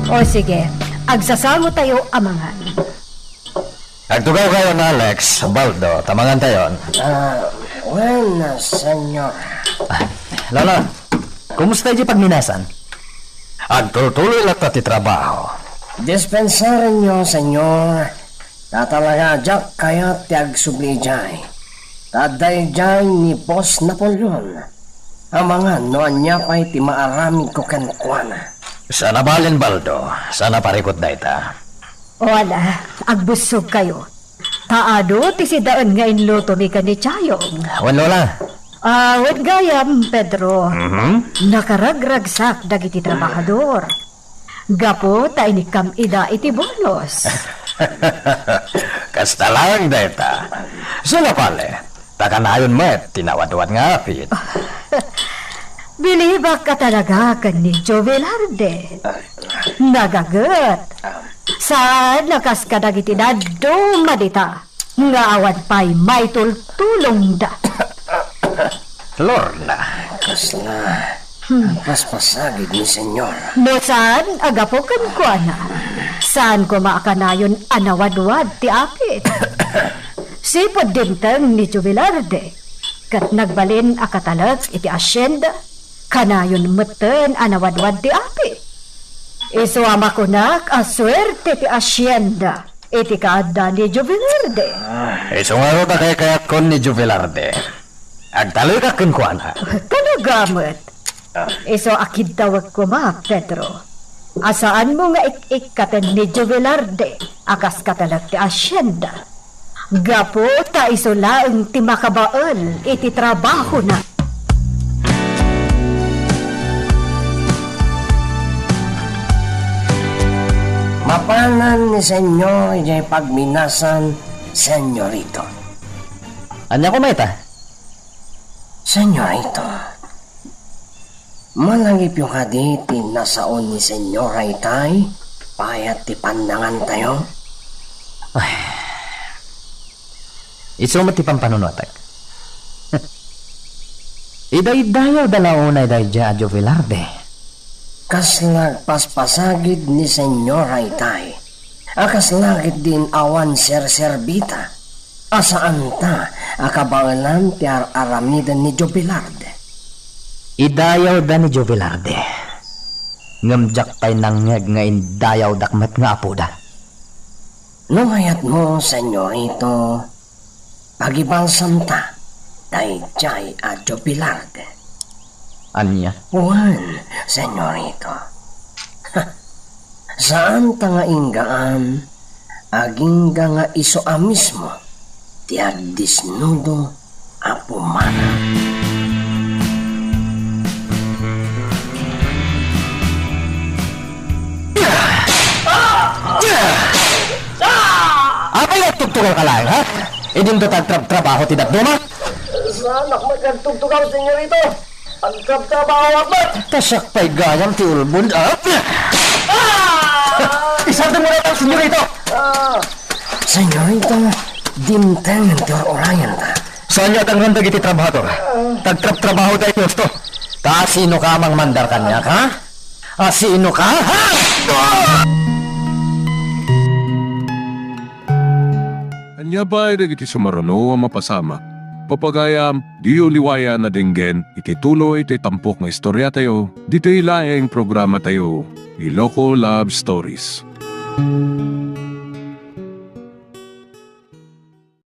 O sige, agsasangotayo a mangan. Agtugawkayon, Alex, Baldo, ta mangantayon. Ah, wen, Senyor. Ah, Lola, kumusta idiay pagminasan? Agtultuloy latta ti trabaho. Dispensarenyo, Senyor, ta talaga a diak kayat ti agsubli idiay. Ta adda idiay ni Boss Napoleon. Amangan no ania pay ti maaramidko kenkuana. Saan a balen, Baldo, saan a parikut dayta. O ala, agbussogkayo. Ta adu ti sidaen nga inlutomi ken ni Chayong. Wen, Lola. Ah, wen gayam, Pedro. Mhm. Nakaragragsak dagiti trabahador. Gapu ta inikkam ida iti bonus. Kasta laeng dayta. Suna pale, ta kanayon met ti nawadwad nga apit. Bilibak a talaga ken ni Joe Velarde. Nagaget. Saan a kas kadagiti dadduma dita nga awan pay maitultulongda. Lorna. Kasla. Hmm. Paspasagid ni Senyor. No saan a gapu kenkuana, saan koma a kanayon a nawadwad ti apit. Sipud dimteng ni Joe Velarde, ket nagbalin a katalek iti hacienda, kanayon metten a nawadwad ti apit. Isu a makunak a suerte ti hacienda iti kaadda ni Joe Velarde. Isu ngarud a kaykayatkon ni Joe Velarde. Agtalekak kenkuana. Talaga met. Isu a kiddawek koma, Pedro, a saanmo nga ik-ikkaten ni Joe Velarde a kas katalek ti hacienda. Gapu ta isu laeng ti makabael iti trabahona. Mapanan ni Senyor idiay pagminasan, Senyorito. Ania koma ita? Senyorito, malagipyo kadi ti nasao ni Senyora itay payat ti pannangantayo? Ay, isu met ti pampanunotek. Idaydayawda la unay daydiay a Joe Velarde. Kasla agpaspasagid ni Senyora itay a kasla ketdin awan serserbita a saanta a kabaelan ti ar-aramiden ni Joe Velarde. Idayawda ni Joe Velarde. Ngem diak pay nangngeg nga indayawdak met nga apoda. No kayatmo, Senyorito, pagibalsamta daydiay a Joe Velarde. Ania? Wen, Senyorito. Saanta nga inggaan, agingga nga isu a mismo ti agdisnudo a pumanaw. Apay nga agtugtugaw ka laeng, ha? Idinto ti agtrabtrabaho ti dadduma? Saanak met nga agtugtugaw, senyorito. Agtrabtrabaho met. Ta siak pay gayam ti ulbod, a? Ah! Isardengmo latta, senyorito! Ah! Senyorito, dimtengen ti ur-urayenta. Saanyo a dangngan dagiti trabahador? Agtrabtrabaho dayta husto. Ta sinoka a mangmandar kaniak, ha? A sinoka, ha? Ania pay dagiti sumaruno a mapasamak? Pagayam, diyo liwayan a denggen iti tuloy ti tampok nga istoriatayo, ditoy laeng programatayo, Iloko Love Stories.